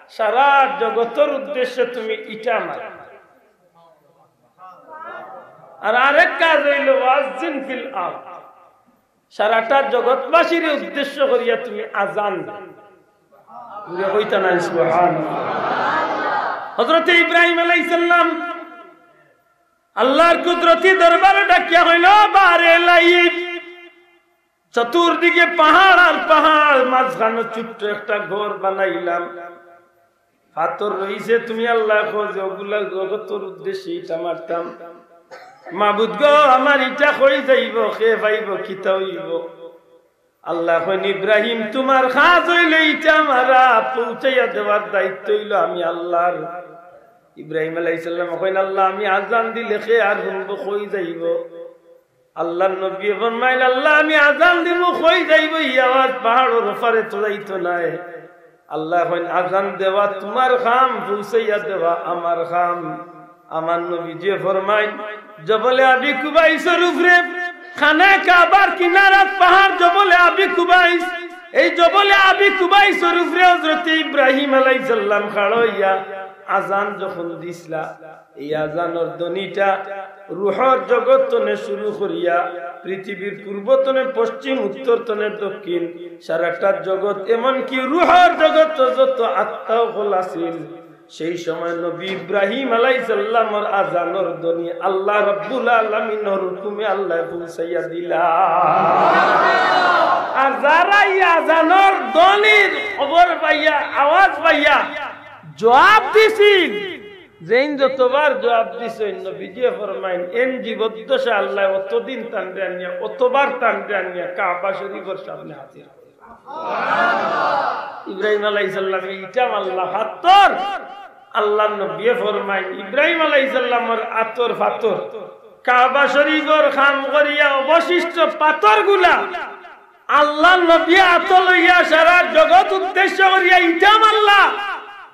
সারা জগতর উদ্দেশ্যে তুমি ইটা মারো। আর আরেক কাজ অইলো, ওয়াজ্জিন ফিল আরদ, সারাটা জগৎবাসীর উদ্দেশ্য করিয়া তুমি আজান দেও। জুরে কইতা নায় সুবহানাল্লাহ। হযরতে ইব্রাহিম আলাইহিস সালাম আল্লাহর কুদরতি দরবারে ডাকিয়া কইন, "ও বারে লাইক, চতুর্দিকে পাহাড় আর পাহাড়, মাঝখানো ছোট্ট একটা ঘর বানাইলাম।" পাথর রইছে, তুমি আল্লাহ কও যে অগুলা জগতর উদ্দেশ্যে ইটা মারতাম। মাবুদ গো, আমার ইটা কই যাইবো, কে পাইবো, কিতা অইবো? আল্লাহ কইন, "ইব্রাহিম, তুমার কাজ অইলো ইটা মারা, পৌঁছাইয়া দেওয়ার দায়িত্ব অইলো আমি আল্লাহর।" ইব্রাহিম আলাইহিস সালাম কইন, "আল্লাহ, আমি আজান দিলে কে আর হুনবো, কই যাইবো?" আল্লাহর নবীয়ে ফরমাইন, "আল্লাহ, আমি আজান দিমু, কই যাইবো? ই আওয়াজ পাহাড়র ওপারে তো যাইতো নায়।" আল্লাহ কইন, "আজান দেওয়া তুমার কাম, পৌঁছাইয়া দেওয়া আমার কাম।" আমার নবীজিয়ে ফরমাইন, জবলে আবি কুবাইসর উপরে, খানায়ে কাবার কিনারাত পাহাড় জবলে আবি কুবাইস, এই জবলে আবি কুবাইসর উপরে হযরতে ইব্রাহিম আলাইহিস সালাম খাড়া অইয়া আজান যখন দিছলা, এই আজানর ধ্বনিটা রুহর জগৎ তনে শুরু করিয়া পৃথিবীর পূর্ব তনে পশ্চিম, উত্তর তনে দক্ষিণ, সারাটা জগৎ, এমনকি রুহর জগৎ যত আত্মা অকল আছিল, সেই সময় নবী ইব্রাহিম আলাইহিস সালামর আজানর ধ্বনি আল্লাহ রাব্বুল আলামিনর হুকুমে আল্লাহ পৌঁছাইয়া দিলা। আর যারা ই আজানর ধ্বনির খবর পাইয়া, আওয়াজ পাইয়া জবাব দিছিল, যেইন যতবার জবাব দিছইন, নবীজিয়ে ফরমাইন, এন জীবদ্দশা আল্লাহ অতদিন তানরে আনিয়া, অতবার তানরে আনিয়া কাবা শরীফর সামনে হাজির। ইব্রাহিম আলাইহিস সালামে ইটা মারলা পাথর। আল্লাহর নবীয়ে ফরমাইন, ইব্রাহিম আলাইহিস সালামর আতর পাথর, কাবা শরীফর কাম করিয়া অবশিষ্ট পাথরগুলা আল্লাহর নবী আতো লইয়া সারা জগৎ উদ্দেশ্য করিয়া ইটা মারলা।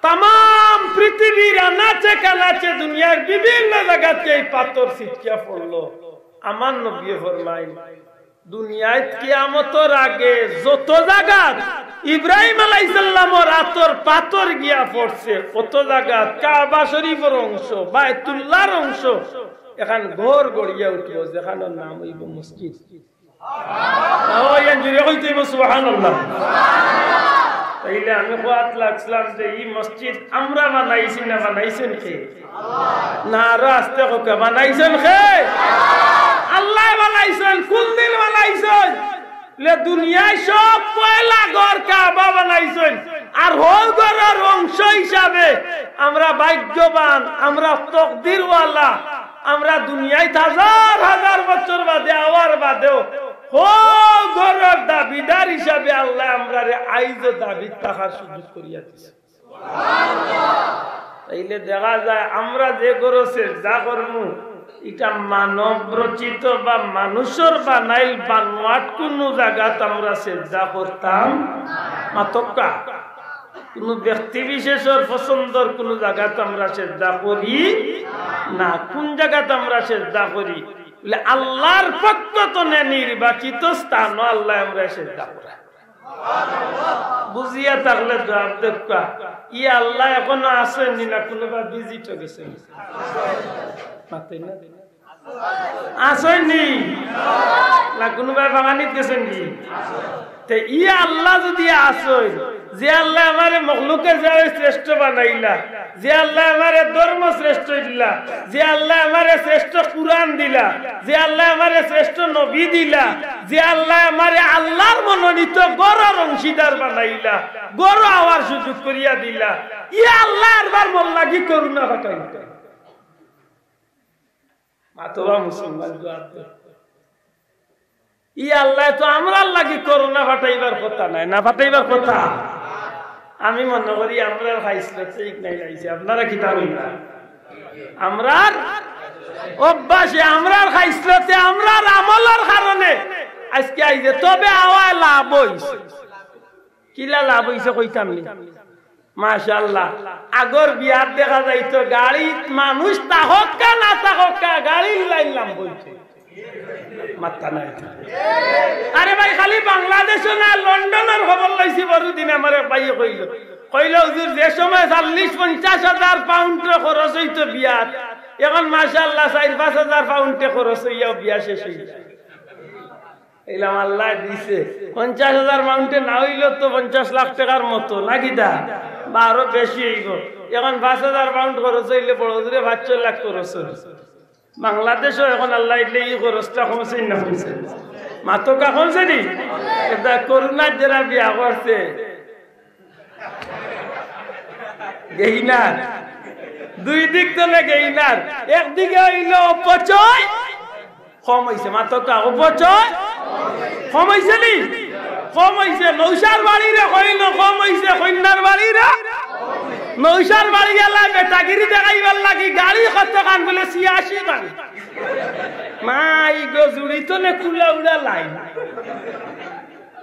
তামাম পৃথিবীর আনাচে কানাচে দুনিয়ার বিভিন্ন জাগাত এই পাথর ছিটকিয়া পড়লো। আমার নবীয়ে ফরমাইন, দুনিয়াত কিয়ামতর আগে যত জাগাত ইব্রাহিম আলাইহিস সালামর আতর পাথর গিয়া পড়ছে, অত জাগাত কাবা শরীফর অংশ, বায়তুল্লাহর অংশ, এখান ঘর গড়িয়া উঠবো, যেখানর নাম অইবো মসজিদ। ও, ইয়ান জুরে কইতে অইবো সুবহানাল্লাহ। তাইলে আমি কওয়াত লাগছিলাম যে ই মসজিদ আমরা বানাইছি না বানাইছইন কে? না, আরো আস্তে কউক্কা, বানাইছইন কে? আল্লায় বানাইছইন। কুন দিন বানাইছইন? লে দুনিয়ার সব পয়লা ঘর কাবা বানাইছইন। আর হউ ঘরর অংশ হিসাবে আমরা ভাগ্যবান, আমরা তকদিরওয়ালা, আমরা দুনিয়াত হাজার হাজার বছর বাদে আওয়ার বাদেও হউ ঘরর দাবিদার হিসাবে আল্লায় আমরারে আইজও দাবিত থাকার সুযোগ করিয়া দিছে। তাইলে দেখা যায় আমরা যে ঘরো সেজদা করমু, ইটা মানব রচিত বা মানুষর বানাইল বানোয়াট কুনু জাগাত আমরা সেজদা করতাম না। মাতক্কা, কুনু ব্যক্তি বিশেষর পছন্দর কুনু জাগাত আমরা সেজদা করি না। কুন জাগাত আমরা সেজদা করি? বলে, আল্লাহর পক্ষ তনে নির্বাচিত স্থানো আল্লাহ আমরা সেজদা করা। বুঝিয়া থাকলে জবাব দেউক্কা। ই আল্লাহ এখনো আছইন নি, না কুনুবা ভিজিটো গেছইন? মাতইন না। আছইন নি? না কুনুবায় বাগানিত গেছইন নি? তে ই আল্লাহ যুদি আছইন, যে আল্লাহ আমারে মখলুকে যে শ্রেষ্ঠ বানাইলা, যে আল্লাহ আমারে ধর্ম শ্রেষ্ঠ দিলা, যে আল্লাহ আমারে শ্রেষ্ঠ কুরআন দিলা, যে আল্লাহ আমারে শ্রেষ্ঠ নবী দিলা, যে আল্লাহ আমারে আল্লাহর মনোনীত ঘরর অংশীদার বানাইলা, ঘরো আওয়ার সুযোগ করিয়া দিলা, ই আল্লাহ আরবার মোর লাগি করুণা পাঠাইবা। মাতবা মুসলমান, জবাব দেও। ই আল্লাহ তো আমরার লাগি করুণা পাঠাইবার কথা নায়, না পাঠাইবার কথা? আমি মনে করি আমরার খাইছলতে ইগনাইল আইছে। আপনারা কিতা কইবা? আমরার অভ্যাসে, আমরার খাইছলতে, আমরার আমলর কারণে আইজকে আইছে। তবে আওয়ায় লাভ অইছে। কিলা লাভ অইছে কইতাম নি? মাশাআল্লাহ। আগর বিয়াত দেখা যাইতো গাড়িত মানুষ থাকউক্কা না থাকউক্কা, গাড়ির লাইন লাম্বা অইতো। মাত্তা নাই। আরে ভাই, খালি বাংলাদেশো না, লন্ডনর খবর লইছি। বড়দিন আমার এক ভাইয়ে কইলো, কইলো, "হুজুর, যে সময় চল্লিশ পঞ্চাশ হাজার পাউন্ডে খরচ অইতো বিয়াত, এখন মাশাআল্লাহ চাইর পাঁচ হাজার পাউন্ডে খরচ অইয়াও বিয়া শেষ অইযায়।" ইলাম আল্লায় দিছে। পঞ্চাশ হাজার পাউন্ডে না অইলো তো পঞ্চাশ লাখ টেকার মতো, না কিতা? বা আরো বেশি অইবো। এখন পাঁচ হাজার পাউন্ড খরচ অইলে বড় জোরে পাঁচ ছয় লাখ খরচ অইলো। বাংলাদেশো এখন আল্লায় দিলে ই খরচটা কমছে না কমছে? মাতক্কা, কমছে নি? ইটা করুণার যারা বিয়া করছে, গেইনার। দুই দিক তনে গেইনার। একদিকে অইলো অপচয়, কম অইছে। মাতক্কা, অপচয় কম অইছে নি? কম অইছে। নৌশার বাড়িরে কইলো কম অইছে, কইন্যার বাড়িরে। নৌশার বাড়ি গেলা বেটাগিরি দেখাইবার লাগি গাড়ি কতখান? বলে ছিয়াশি খান। মাই গো, জুড়ি তনে কুলা উড়া লাইন।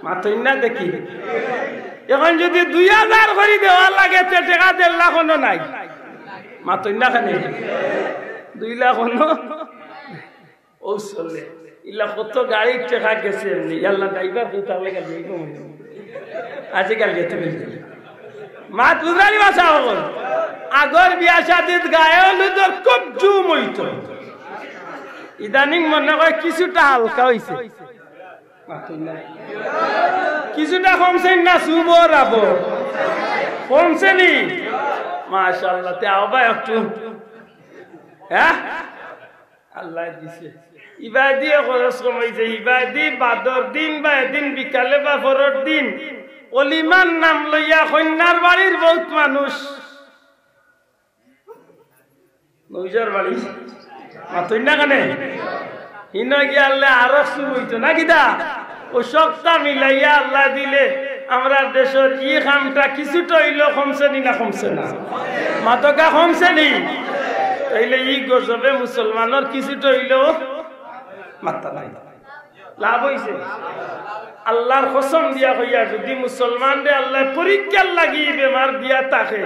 মাতইন না দেখি। এখন যুদি দুই হাজার করি দেওয়া লাগে, তে টেকা দেড় লাখ অনো নাই। মাতইন না কেনে? দুই লাখ অনো। অউ চলে। ইলা কত গাড়ির টেকা গেছে এমনে। ইয়াল্লা, ড্রাইভার কই থাকলে গেল, এই কম অইল। আজিকাল গেছে গেছে। মাত বুঝানি ভাষা হকল। আগর বিয়া শাদিত গায়ে হলুদর খুব জুম অইতো। ইদানিং মনে কয় কিছুটা হালকা অইছে। কিছুটা কমছে না, শুভ রাব। কমছে নি? মাশাআল্লাহ, তে আও বা একটু। হ্যাঁ? আল্লায় দিছে। ইবায়দি খরচ কমাইছে, ইবায়দি বাদর দিন বা এদিন বিকালে বা পরর দিন অলিমার নাম লইয়া কইন্যার বাড়ির বউত মানুষ নৌশার বাড়ি। মাতইন না কেনে? হিনো গিয়া আল্লায় আরো শুভ অইতো না কিতা? অউ সবটা মিলাইয়া আল্লায় দিলে আমরার দেশর ই কামটা কিছুটা অইলেও কমছে নি না কমছে না? মাতক্কা, কমছে নি? তাইলে ই গজবে মুসলমানর কিছুটা অইলেও মাত্তা নাই। লাভ অইছে। আল্লার কসম দিয়া কইয়ার, যুদি মুসলমানরে আল্লায় পরীক্ষার লাগি বেমার দিয়া থাকে,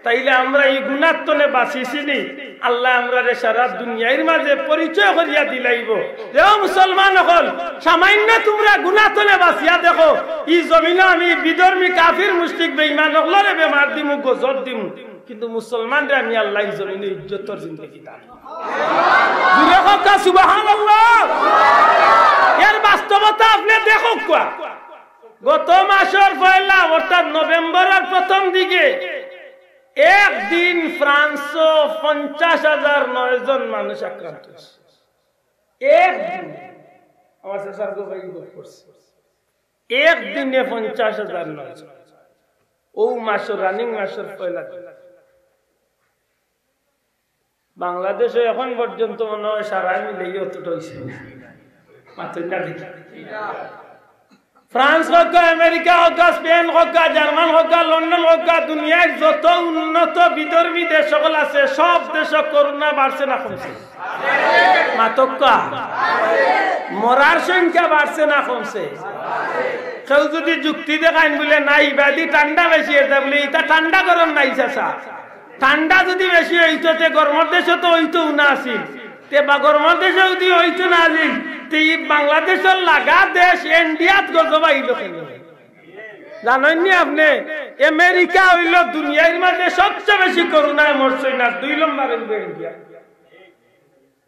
তাইলে আমরা ই গুনার তনে বাচিছি নি, আল্লায় আমরারে সারা দুনিয়ার মাঝে পরিচয় করিয়া দিলাইবো যে, "ও মুসলমান অকল, সামাইন্য তুমরা গুনার তনে বাচিয়া দেখো, ই জমিনো আমি বিধর্মী কাফির মুশরিক বেইমান অকলরে বেমার দিমু, গজব দিমু, কিন্তু মুসলমানরে আমি আল্লায় ই জমিনো ইজ্জতর জিন্দেগি দান।" জুরে কউক্কা সুবহানাল্লাহ। এর বাস্তবতা আপনে দেখউক্কা। গত মাসর পয়লা, অর্থাৎ নভেম্বরর প্রথম দিকে একদিন ফ্রান্সো পঞ্চাশ হাজার নয় জন মানুষ আক্রান্ত অইছে। একদিন। আমার চাচার গো ভাই গো করছে। একদিনে পঞ্চাশ হাজার নয় জন। অউ মাসর, রানিং মাসর পয়লা দিন। বাংলাদেশো এখন পর্যন্ত মনে হয় সারায় মিলেই অতটা অইছে না। মাতইন না দেখি। ফ্রান্স কউক্কা, আমেরিকা কউক্কা, স্পেন কউক্কা, জার্মান কউক্কা, লন্ডন কউক্কা, দুনিয়ার যত উন্নত বিধর্মী দেশ অকল আছে, সব দেশো করোনা বাড়ছে না কমছে? মাতউক্কা। মরার সংখ্যা বাড়ছে না কমছে? কেউ যুদি যুক্তি দেখাইন বুলে, "না, ইবাদি ঠান্ডা বেশি, ইটা বুলে, ইটা ঠান্ডা গরম নায় চাচা।" ঠান্ডা যুদি বেশি অইতো, তে গরমর দেশো তো অইতো না আছিল। তে বা গরমর দেশো যুদি অইতো না আছিল, তে ই বাংলাদেশর লাগা দেশ ইন্ডিয়াত গজব আইলো কেনে? জানইন নি আপনে, আমেরিকা অইলো দুনিয়ার মাঝে সবচে বেশি করোনায় মরছে না, দুই লম্বর অইলো ইন্ডিয়া।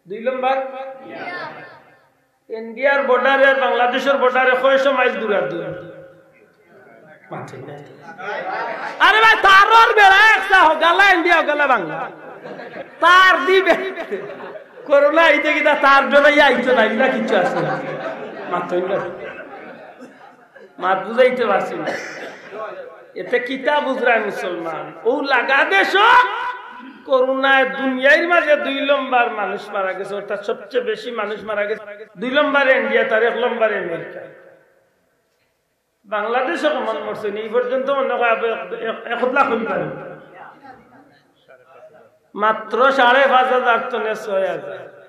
দুই লম্বর। ইন্ডিয়ার বর্ডারে আর বাংলাদেশর বর্ডারে কয়শো মাইল দূরাদূর? আরে ভাই, তারর বেড়া একসা, হগালা ইন্ডিয়া, হগালা বাংলা। তার দিবে। করোনা আইতে কিতা তার ডরাইয়া আইতো না, ইলা কিচ্ছু আছে না। মাতইন না। মাত বুঝাইতে পারছি না। এতে কিতা বুঝরায় মুসলমান? অউ লাগা দেশো করোনায় দুনিয়ার মাঝে দুই লম্বর মানুষ মারা গেছে, অর্থাৎ সবচে বেশি মানুষ মারা গেছে। দুই লম্বরে ইন্ডিয়া, তার এক লম্বরে আমেরিকা। বাংলাদেশো কেমন মরছে নি? এই পর্যন্ত মনে হয় আবার এক, এক, এক লাখ অইতে পারে। মাত্র সাড়ে পাঁচ হাজার তো নে ছয় হাজার।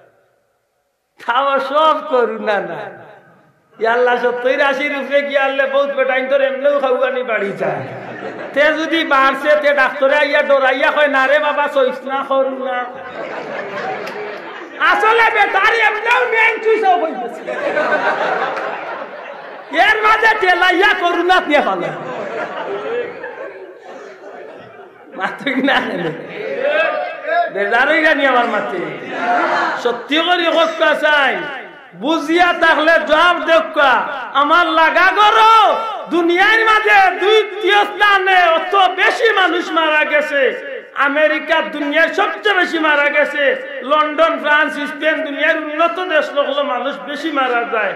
তাও সব করোনা না। ইয়াল্লা, সত্তর আশির উপরে গিয়া আনলে বউত বেটাইন্তর এমনেউ খাওয়ানি বাড়ি যায়। তে যুদি বাড়ছে, তে ডাক্তরে আইয়া ডরাইয়া কয়, "না রে বাবা, ছইস না, করোনা।" আসলে বেটার এমনেউ মেইন সুইচ অফ অই গেছে। এর মাঝে ঠেলাইয়া করোনাত নিয়া ফালায়। মাতইন না কেনে? বেজার অইরা নি আমার মাতে? সত্যি করি কউক্কা চাই, বুঝিয়া থাকলে জবাব দেউক্কা। আমার লাগা ঘরো দুনিয়ার মাঝে দ্বিতীয় স্থানে অত বেশি মানুষ মারা গেছে। আমেরিকা দুনিয়ার সবচে বেশি মারা গেছে। লন্ডন, ফ্রান্স, স্পেন, দুনিয়ার উন্নত দেশ অকলো মানুষ বেশি মারা যায়।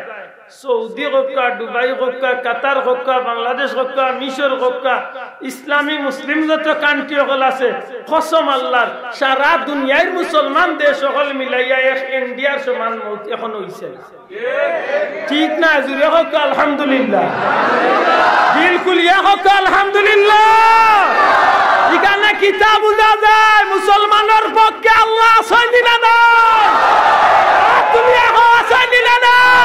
সৌদি কউক্কা, দুবাই কউক্কা, কাতার কউক্কা, বাংলাদেশ কউক্কা, মিশর কউক্কা, ইসলামী মুসলিম যত কান্ট্রি অকল আছে, কসম আল্লার, সারা দুনিয়ার মুসলমান দেশ অকল মিলাইয়া এক ইন্ডিয়ার সমান মউত এখনো অইছে না। ঠিক না? জুরে কউক্কা আলহামদুলিল্লাহ। দিল খুলিয়া কউক্কা আলহামদুলিল্লাহ। ইখানে কিতা বুঝা যায়? মুসলমানর পক্ষে আল্লা আছইন নি না নাই? আত তুলিয়া কও, আছইন নি না নাই?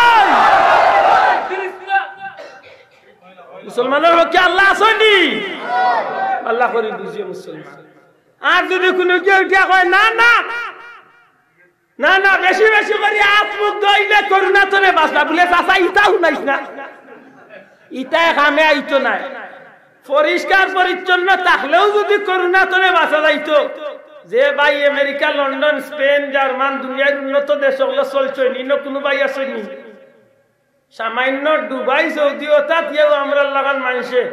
মুসলমানর পক্ষে আল্লা আছইন নি? আল্লা করি বুঝিয়ে মুসলমান। আর যুদি কুনু কেউ উঠিয়া কয়, "না, না, না, না, বেশি বেশি করি আত মুখ ধইলে করোনা তনে বাঁচবা," বুলে, "চাচা, ইতা হুনাইস না, ইতা কামে আইতো নায়।" পরিষ্কার পরিচ্ছন্ন থাকলেও যুদি করোনা তনে বাঁচা যাইতো, যে ভাই আমেরিকা, লন্ডন, স্পেন, জার্মান, দুনিয়ার উন্নত দেশ অকলো চলছইন, ইনো কুনু ভাই আছইন নি? সামান্য দুবাই, সৌদি, অতাত ইয়াও আমরার লাখান মানষে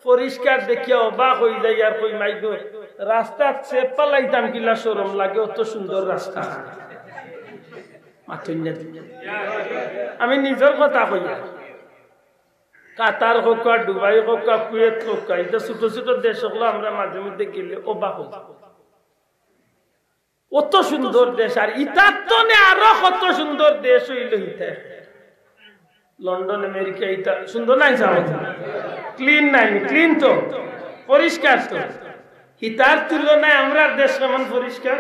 পরিষ্কার দেখিয়া অবাক অই যায়, আর কই, "মাই গো, রাস্তাত ছেপ ফালাইতাম কিলা শরম লাগে, অত সুন্দর রাস্তা।" মাতইন না। আমি নিজর কথা কইয়ার। কাতার কউক্কা, দুবাই কউক্কা, কুয়েত কউক্কা, ইতা ছোট ছোট দেশ অকলো আমরা মাঝে মধ্যে গেলে অবাক অই। অত সুন্দর দেশ, আর ইতার তনে আরো কত সুন্দর দেশ অইলো ইতা। লন্ডন, আমেরিকা, ইতা সুন্দর নায় নি? ক্লিন নায় নি? ক্লিন তো, পরিষ্কার তো। ইতার তুলনায় আমরার দেশ কেমন পরিষ্কার?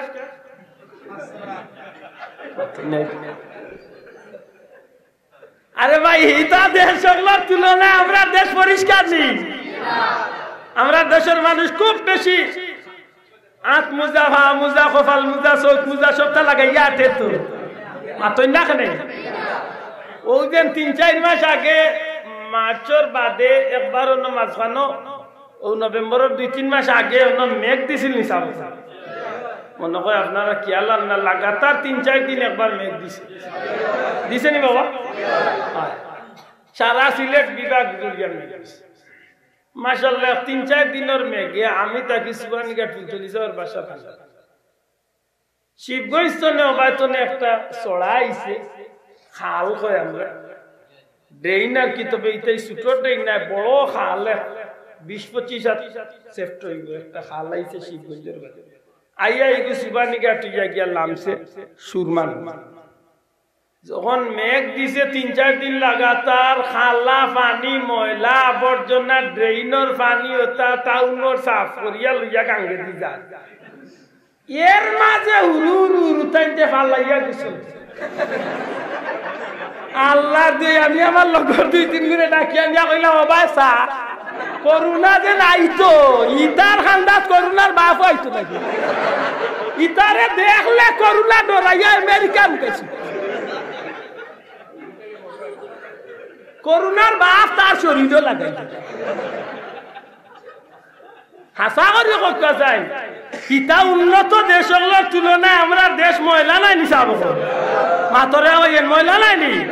আরে ভাই, ইতা দেশ অকলর তুলনায় আমরার দেশ পরিষ্কার নি? আমরার দেশর মানুষ খুব বেশি আত মুজা, পা মুজা, কপাল মুজা, চউখ মুজা সবটা লাগাইয়া আটে তো। মাতইন না কেনে? অউ যেন তিন চাইর মাস আগে, মার্চর বাদে একবার অনো মাঝখানো, অউ নভেম্বরর দুই তিন মাস আগে অনো মেঘ দিছিল নি সাব? মনো কয় আপনারা খিয়াল আন না, লাগাতার তিন চাইর দিন একবার মেঘ দিছে। দিছে নি বাবা? অয়। সারা সিলেট বিভাগ জুড়িয়া মেঘ দিছে। মাশাআল্লাহ, তিন চাইর দিনর মেঘে আমি থাকি সুবহানীঘাট ফুলতলি যাওয়ার বাসা থাকি। শিবগঞ্জ তনে অবায় তনে একটা চড়া আইছে, খাল কই আমরা। ড্রেইন আর কি, তবে ইতাই ছোট ড্রেইন নায়, বড় খাল, এক বিশ পঁচিশ হাত সেফট অইবো। একটা খাল আইছে শিবগঞ্জর বাদে। আইয়া ইগু সুবহানীঘাট অইয়া গিয়া লামছে সুরমা নদী। যখন মেঘ দিছে তিন চাইর দিন লাগাতার, খালা পানি, ময়লা আবর্জনা, ড্রেইনর পানি, ওটা টাউনর সাফ করিয়া লইয়া গাঙ্গেদি যায়। এর মাঝে হুরু হুরু হুরু তাইনতে ফালাইয়া গেছে। আল্লাহর দোয়াই, আমি আমার লগর দুই তিন গুণে ডাকি আনিয়া কইলাম, "ও ভাই, চা, করোনা যে নাই তো, ইতার খান্দাত করোনার বাপ আইতো নাকি? ইতারে দেখলে করোনা ডরাইয়া আমেরিকা গেছে।" করোনার বাপ তার শরীরও লাগাই। হাছা করি কউক্কা চাইন, কিতা উন্নত দেশ অকলর তুলনায় আমরার দেশ ময়লা নায় নি সাব? মাতরে আওয়াইন, ময়লা নায় নি?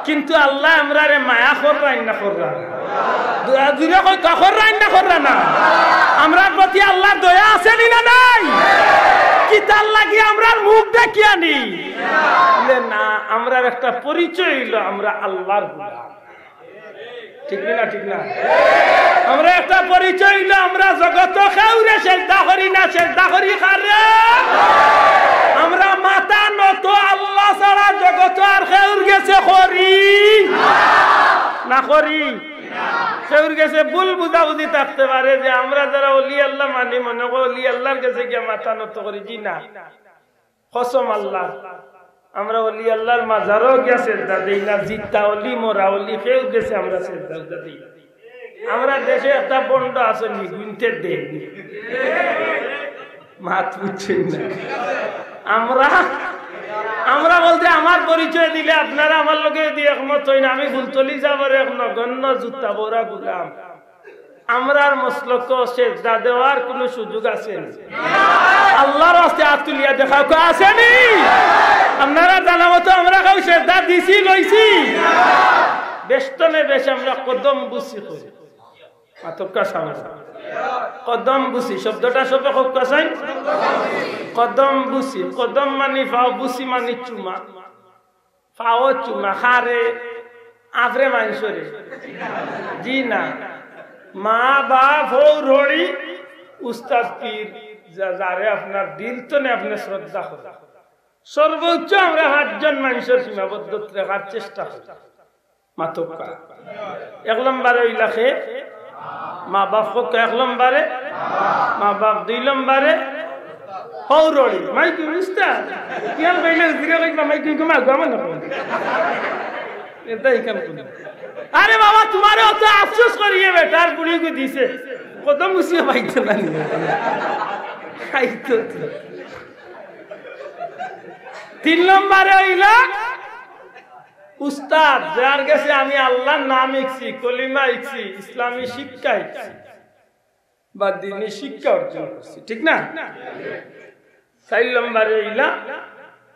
কিন্তু আল্লায় আমরারে মায়া কররা না কররা? দয়া জুরে কউক্কা, কররা না কররা না? আমরার প্রতি আল্লাহর দয়া আছে নি না নাই? কিতার লাগি আমরার মুখ দেখিয়া নি? বলে না, আমরার একটা পরিচয় অইলো আমরা আল্লাহর গোলাম। ঠিক না, ঠিক না? আমরা একটা পরিচয় অইলো, আমরা জগতো কেউরে সেজদা করি না, সেজদা করি কারে? আমরা মাথা নত আল্লাহ ছাড়া জগতো আর কেউর গেছে করি না, করি। কেউর গেছে ভুল বুঝাবুঝি থাকতে পারে যে আমরা যারা অলি আল্লাহ মানি, মনে করি অলি আল্লাহর গেছে গিয়া মাথা নত করি, জি না। কসম আল্লাহ, আমরা অলি আল্লাহর মাজারও গিয়া সেজদা দেই না, জিতা অলি, মরা অলি, কেউর গেছে আমরা সেজদা উজদা দেই না। আমরা দেশে একটা বন্ড আছে নি, গুনতে দেই নি। মাত বুঝছেন না। আমরা, আমরা বলতে আমার পরিচয় দিলে আপনারা আমার লগে যদি একমত অইন, আমি ফুলতলি সাবর এক নগণ্য জুতা বওরা গোলাম। আমরার মসলকো সেজদা দেওয়ার কুনু সুযোগ আছে নি? আল্লাহর ওয়াস্তে আত তুলিয়া দেখাউক্কা, আছে নি? আপনারা জানা মতো আমরা কেউ সেজদা দিছি, লইছি? বেষ্টনে বেশ আমরা কদম বুসি করি। মাতউক্কা সামনে। কদম বুসি শব্দটা সবে কউক্কা চাইন। কদম বুসি, কদম মানি পাও, বুসি মানি চুমা। পাও চুমা কারে? আফরে মানষরে? জি না। মা, বাপ, হউর, হড়ি, উস্তাদ, পীর, যা-, যারে আপনার দিল তনে আপনে শ্রদ্ধা করইন। সর্বোচ্চ আমরা পাঁচজন মানষর সীমাবদ্ধ রাখার চেষ্টা করি। মাতউক্কা। এক নম্বরে অইলা কে? মা বাপ। কউক্কা এক নম্বরে মা বাপ, দুই নম্বরে হউর হড়ি। মাইক উস্তাদ, কিয়াল কইলে উজিরে কইবা, মাইক কইবা, মা গো, আমার না কইবা। এটা ইখান কোন? আরে বাবা, তুমারে অত আফসোস করিয়ে বেটার বুড়ি গো দিছে। কদম বুসিয়ে পাইতো না নি। খাইতো তো। তিন নম্বরে অইলা উস্তাদ, যার গেছে আমি আল্লাহর নাম শিখছি, কলিমা শিখছি, ইসলামী শিক্ষা শিখছি, বা দ্বীনি শিক্ষা অর্জন করছি, ঠিক না? চাইর নম্বরে অইলা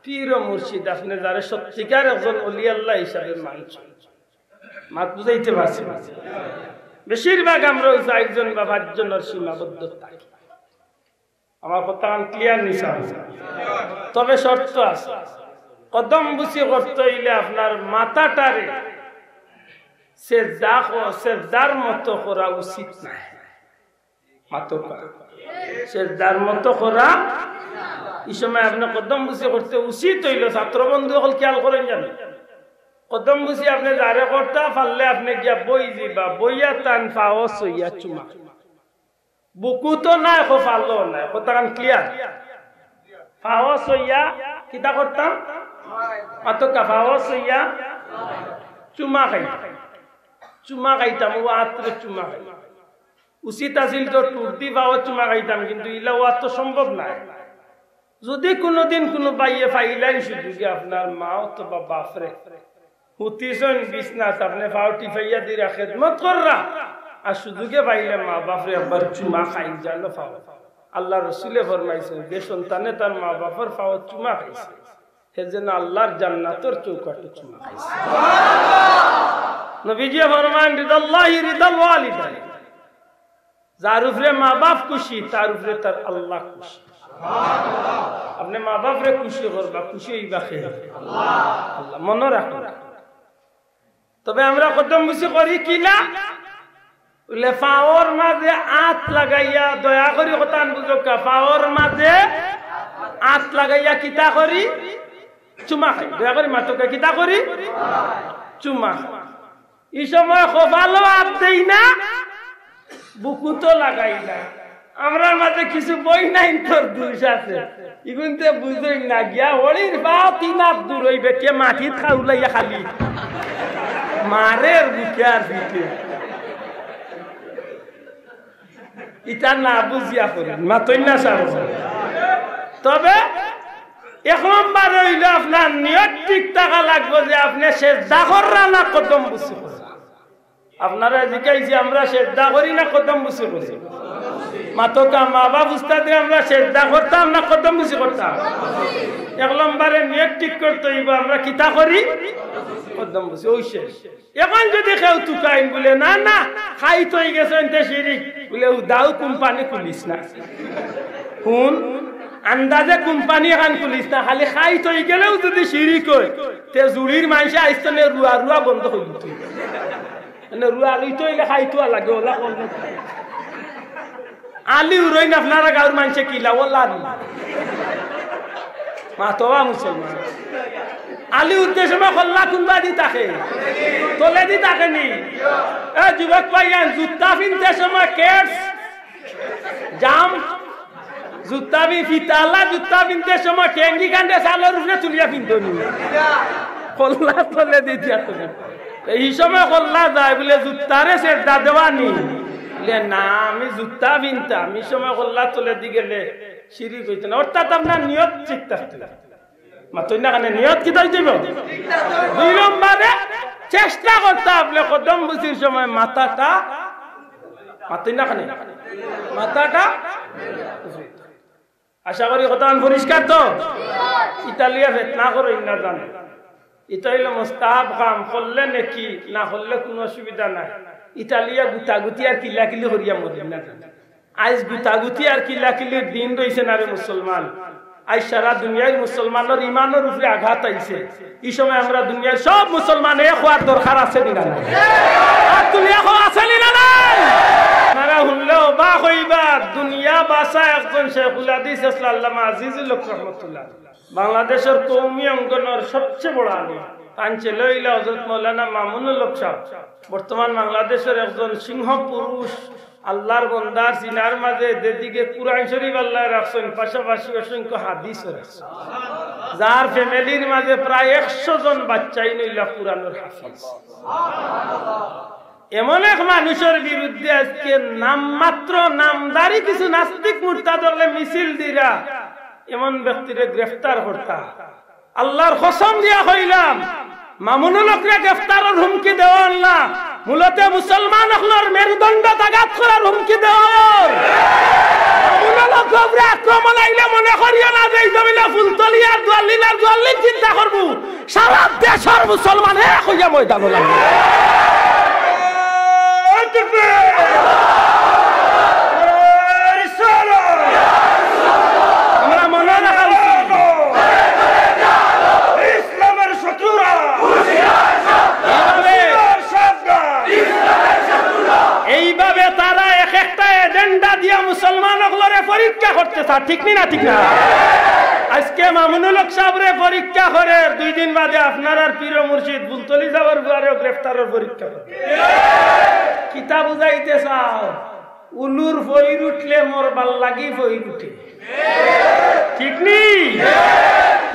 পীর ও মুর্শিদ, আপনে যারে সত্যিকার একজন অলি আল্লাহ হিসাবে মানছইন। মাত বুঝাইতে পারছি না? বেশিরভাগ আমরা অউ চাইরজন বা পাঁচজনর সীমাবদ্ধ থাকি। আমার কথাখান ক্লিয়ার নি সাব? তবে শর্ত আছে, কদম বুসি করতে অইলে আপনার মাথাটারে সেজদা ক-, সেজদার মতো করা উচিত নায়। মাতউক্কা। সেজদার মতো করা, ই সময় আপনে কদম বুসি করতে উচিত অইলো, ছাত্র বন্ধু অকল খিয়াল করইন জানো। কদম বুসি আপনে যারে করতা পারলে আপনে গিয়া বই যিবা, বইয়া তান পাও ছইয়া চুমা। বুকুত নায়, কপালো নায়, কথাখান ক্লিয়ার। পাও ছইয়া কিতা করতাম? মাতউক্কা, পাও ছইয়া চুমা খাইতাম। চুমা খাইতাম, অউ আতরে চুমা খাইতাম। উচিত আছিল তো ঠুটদি পাও চুমা খাইতাম, কিন্তু ইলা অওয়া তো সম্ভব নায়। যুদি কুনুদিন কুনু ভাইয়ে পাইলাইন সুযোগে আপনার মা অথবা বাফরে, হুতিছইন বিছনাত, আপনে পাও টিপাইয়া দিরা খেদমত কররা, আর সুযোগে পাইলে মা বাফরে একবার চুমা খাইন জানো পাও। আল্লার রসুলে ফরমাইছইন, যে সন্তানে তার মা বাফর পাও চুমা খাইছে, হে যেন আল্লার জান্নাতর চৌকাঠো চুমা খাইছে। নবীজিয়ে ফরমাইন, রিদাল্লাহি রিদাল ওয়ালিদাইন। যার উপরে মা বাপ খুশি, তার উপরে তার আল্লা খুশি। আপনে মা বাপরে খুশি করবা, খুশি অইবা কে? আল্লা। মনো রাখো। তবে আমরা কদম বুসি করি কি না? অইলে পাওর মাঝে আত লাগাইয়া, দয়া করি কথাখান বুঝউক্কা, পাওর মাঝে আত লাগাইয়া কিতা করি? চুমা খাই, দয়া করি মাতউক্কা, কিতা করি? চুমা খাই। ই সময় কপালো আত দেই না, বুকুতো লাগাই না। আমরার মাঝে কিছু বইনাইন্তর দুষ আছে, ইগুনতে বুঝইন না, গিয়া হরির পাও তিন আত দূর অই বেটিয়ে মাটিত খাউলাইয়া খালি মারের বুকে আর পিঠে। ইতা না বুঝিয়া করি, মাতইন না সাব। তবে এক নম্বরে অইলো আপনার নিয়ত ঠিক থাকা লাগবো যে আপনে সেজদা কররা না কদম বুসি কররা। আপনারে জিকাইছি, আমরা সেজদা করি না কদম বুসি করি? মাতউক্কা, মা বাপ উস্তাদে, আমরা সেজদা করতাম না কদম বুসি করতাম? এক নম্বরে নিয়ত ঠিক করতে অইবো, আমরা কিতা করি? কদম বুসি, অউ শেষ। এখন যদি কেউ তুকাইন বুলে, "না, না, খাইত অইগেছে, ইনতে শিরিক", বুলে, "উদাউ কোম্পানি খুলিস না। হুন, আন্দাজে কোম্পানি এখান খুলিস না, খালি খাইত অইগেলেউ যদি শিরিক অয়, তে জুড়ির মানষে আইজ থনে রুয়া রুয়া বন্ধ করি দিত। মানে রুয়া লইতে অইলে খাইত অওয়া লাগে, অলা করলে।" আলি উরইন আপনারা গাউর মানষে কিলা, অলা আলি। মাতবা মুসলমান। আলি উরতে সময় কল্লা কুনবাদি থাকে? তলেদি থাকে নি? এ যুবক ভাইয়াইন, জুতা ফিনতে সময় কেটস, জাম, জুতা ফি-, ফিতাআলা জুতা ফিনতে সময় টেঙ্গি কান্দে চালর উপরে তুলিয়া ফিনতো নি। কল্লা তলেদি দিয়া তো। ই সময় কল্লা যায় বুলে জুতারে সেজদা দেওয়া নি? বুলে, "না, আমি জুতা ফিনতাম, ই সময় কল্লা তলেদি গেলে শিরিক অইতো না।" অর্থাৎ আপনার নিয়ত ঠিক থাকতে অইবো। মাতইন না কেনে? নিয়ত কিতা অইতে অইবো? দুই নম্বরে চেষ্টা করতা আপনে কদম বুসির সময় মাথাটা, মাতইন না কেনে? মাথাটা আশা করি কথাখান পরিষ্কার তো? ইতা লইয়া ফিতনা করইন না জানো। ইতা অইলো মুস্তাহাব কাম, করলে নেকি, না করলে কুনু অসুবিধা নাই। ইতা লইয়া গুতাগুতি আর কিলাকিলি করিয়া মরইন না জানো। আইজ গুতাগুতি আর কিলাকিলির দিন রইছে না রে মুসলমান। আইজ সারা দুনিয়ার মুসলমানর ইমানর উপরে আঘাত আইছে। ই সময় আমরা দুনিয়ার সব মুসলমান এক অওয়ার দরকার আছে নি না নাই? আর দুনিয়া কো আছে নি না নাই? আপনারা হুনলে অবাক অইবা, দুনিয়া বাঁচা একজন শেখুল হাদিস আছলা আল্লামা আজিজুল হক রহমতুল্লাহ। বাংলাদেশর কওমি অঙ্গনর সবচেয়ে বড় আলিম। তান ছেলে অইলা হযরত মাওলানা মামুনুল হক সাব। বর্তমান বাংলাদেশর একজন সিংহ পুরুষ, আল্লার বন্দার সিনার মাঝে যেদিকে কুরআন শরীফ আল্লায় রাখছইন, পাশাপাশি অসংখ্য হাদিসও রাখছইন। যার ফ্যামিলির মাঝে প্রায় একশো জন বাচ্চাইন অইলা কুরআনর হাফিজ। এমন এক মানুষর বিরুদ্ধে আইজকে নামমাত্র নামধারী কিছু নাস্তিক মুরতাদ অকলে মিছিল দিরা এমন ব্যক্তিরে গ্রেফতার করতা। আল্লার কসম দিয়া কইলাম, মামুনুল হকরে গ্রেফতারর হুমকি দেওয়া অর না, মূলতে মুসলমান অকলর মেরুদণ্ডত আঘাত করার হুমকি দেওয়া অর। মামুনুল হকর উপরে আক্রমণ আইলে মনে করিও না যে ই জমিনো ফুলতলি আর দুয়ারলিল আর দুয়ারলিল চিন্তা করবো, সারা দেশর মুসলমান এক অইয়া ময়দানো নামবো। আমরা মনো রাখা উচিত। ইসলামের শত্রুরা। এইভাবে, এইভাবে তারা এক একটা এজেন্ডা দিয়া মুসলমান অকলরে পরীক্ষা করতে চায়, ঠিক নি না? ঠিক না? আইজকে মামুনুল হক সাবরে পরীক্ষা করের, দুই দিন বাদে আপনারার পীর মুর্শিদ ফুলতলি সাবর পুয়ারেও গ্রেফতারর পরীক্ষা করের। কিতা বুঝাইতে চাও? উলুর ফইর উঠলে মরবার লাগি ফইর উঠে। ঠিক নি?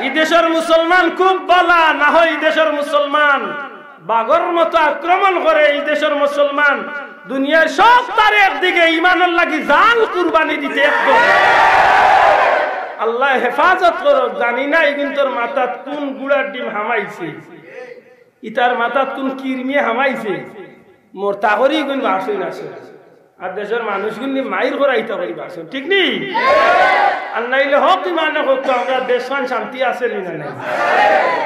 ই দেশর মুসলমান খুব বালা, না হয় ই দেশর মুসলমান বাঘর মতো আক্রমণ করে। ই দেশর মুসলমান দুনিয়ার সব তারে একদিকে ইমানর লাগি জান কুরবানি দিতে একদম। আল্লায় হেফাজত করউক, জানি না ইগুইন্তর মাথাত কুন গুড়ার ডিম হামাইছে, ইতার মাথাত কুন কিরমিয়ে হামাইছে। মরতা করি ইগুইন বাসইন আছে। আর দেশর মানুষগুইন নি মাইর করাইতা করি বাসইন। ঠিক নি? আর নাইলে হক ইমানে কউক্কা, আমরার দেশখান শান্তি আছে নি না নাই?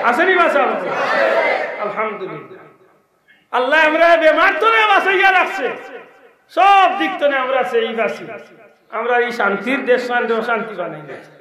আছে নি বাসা? আলহামদুলিল্লাহ। আল্লায় আমরারে বেমার তনে বাসাইয়া রাখছে। সব দিক তনে আমরা সেই বাসি। আমরার ই শান্তির দেশখানরে অশান্তি বানাই না।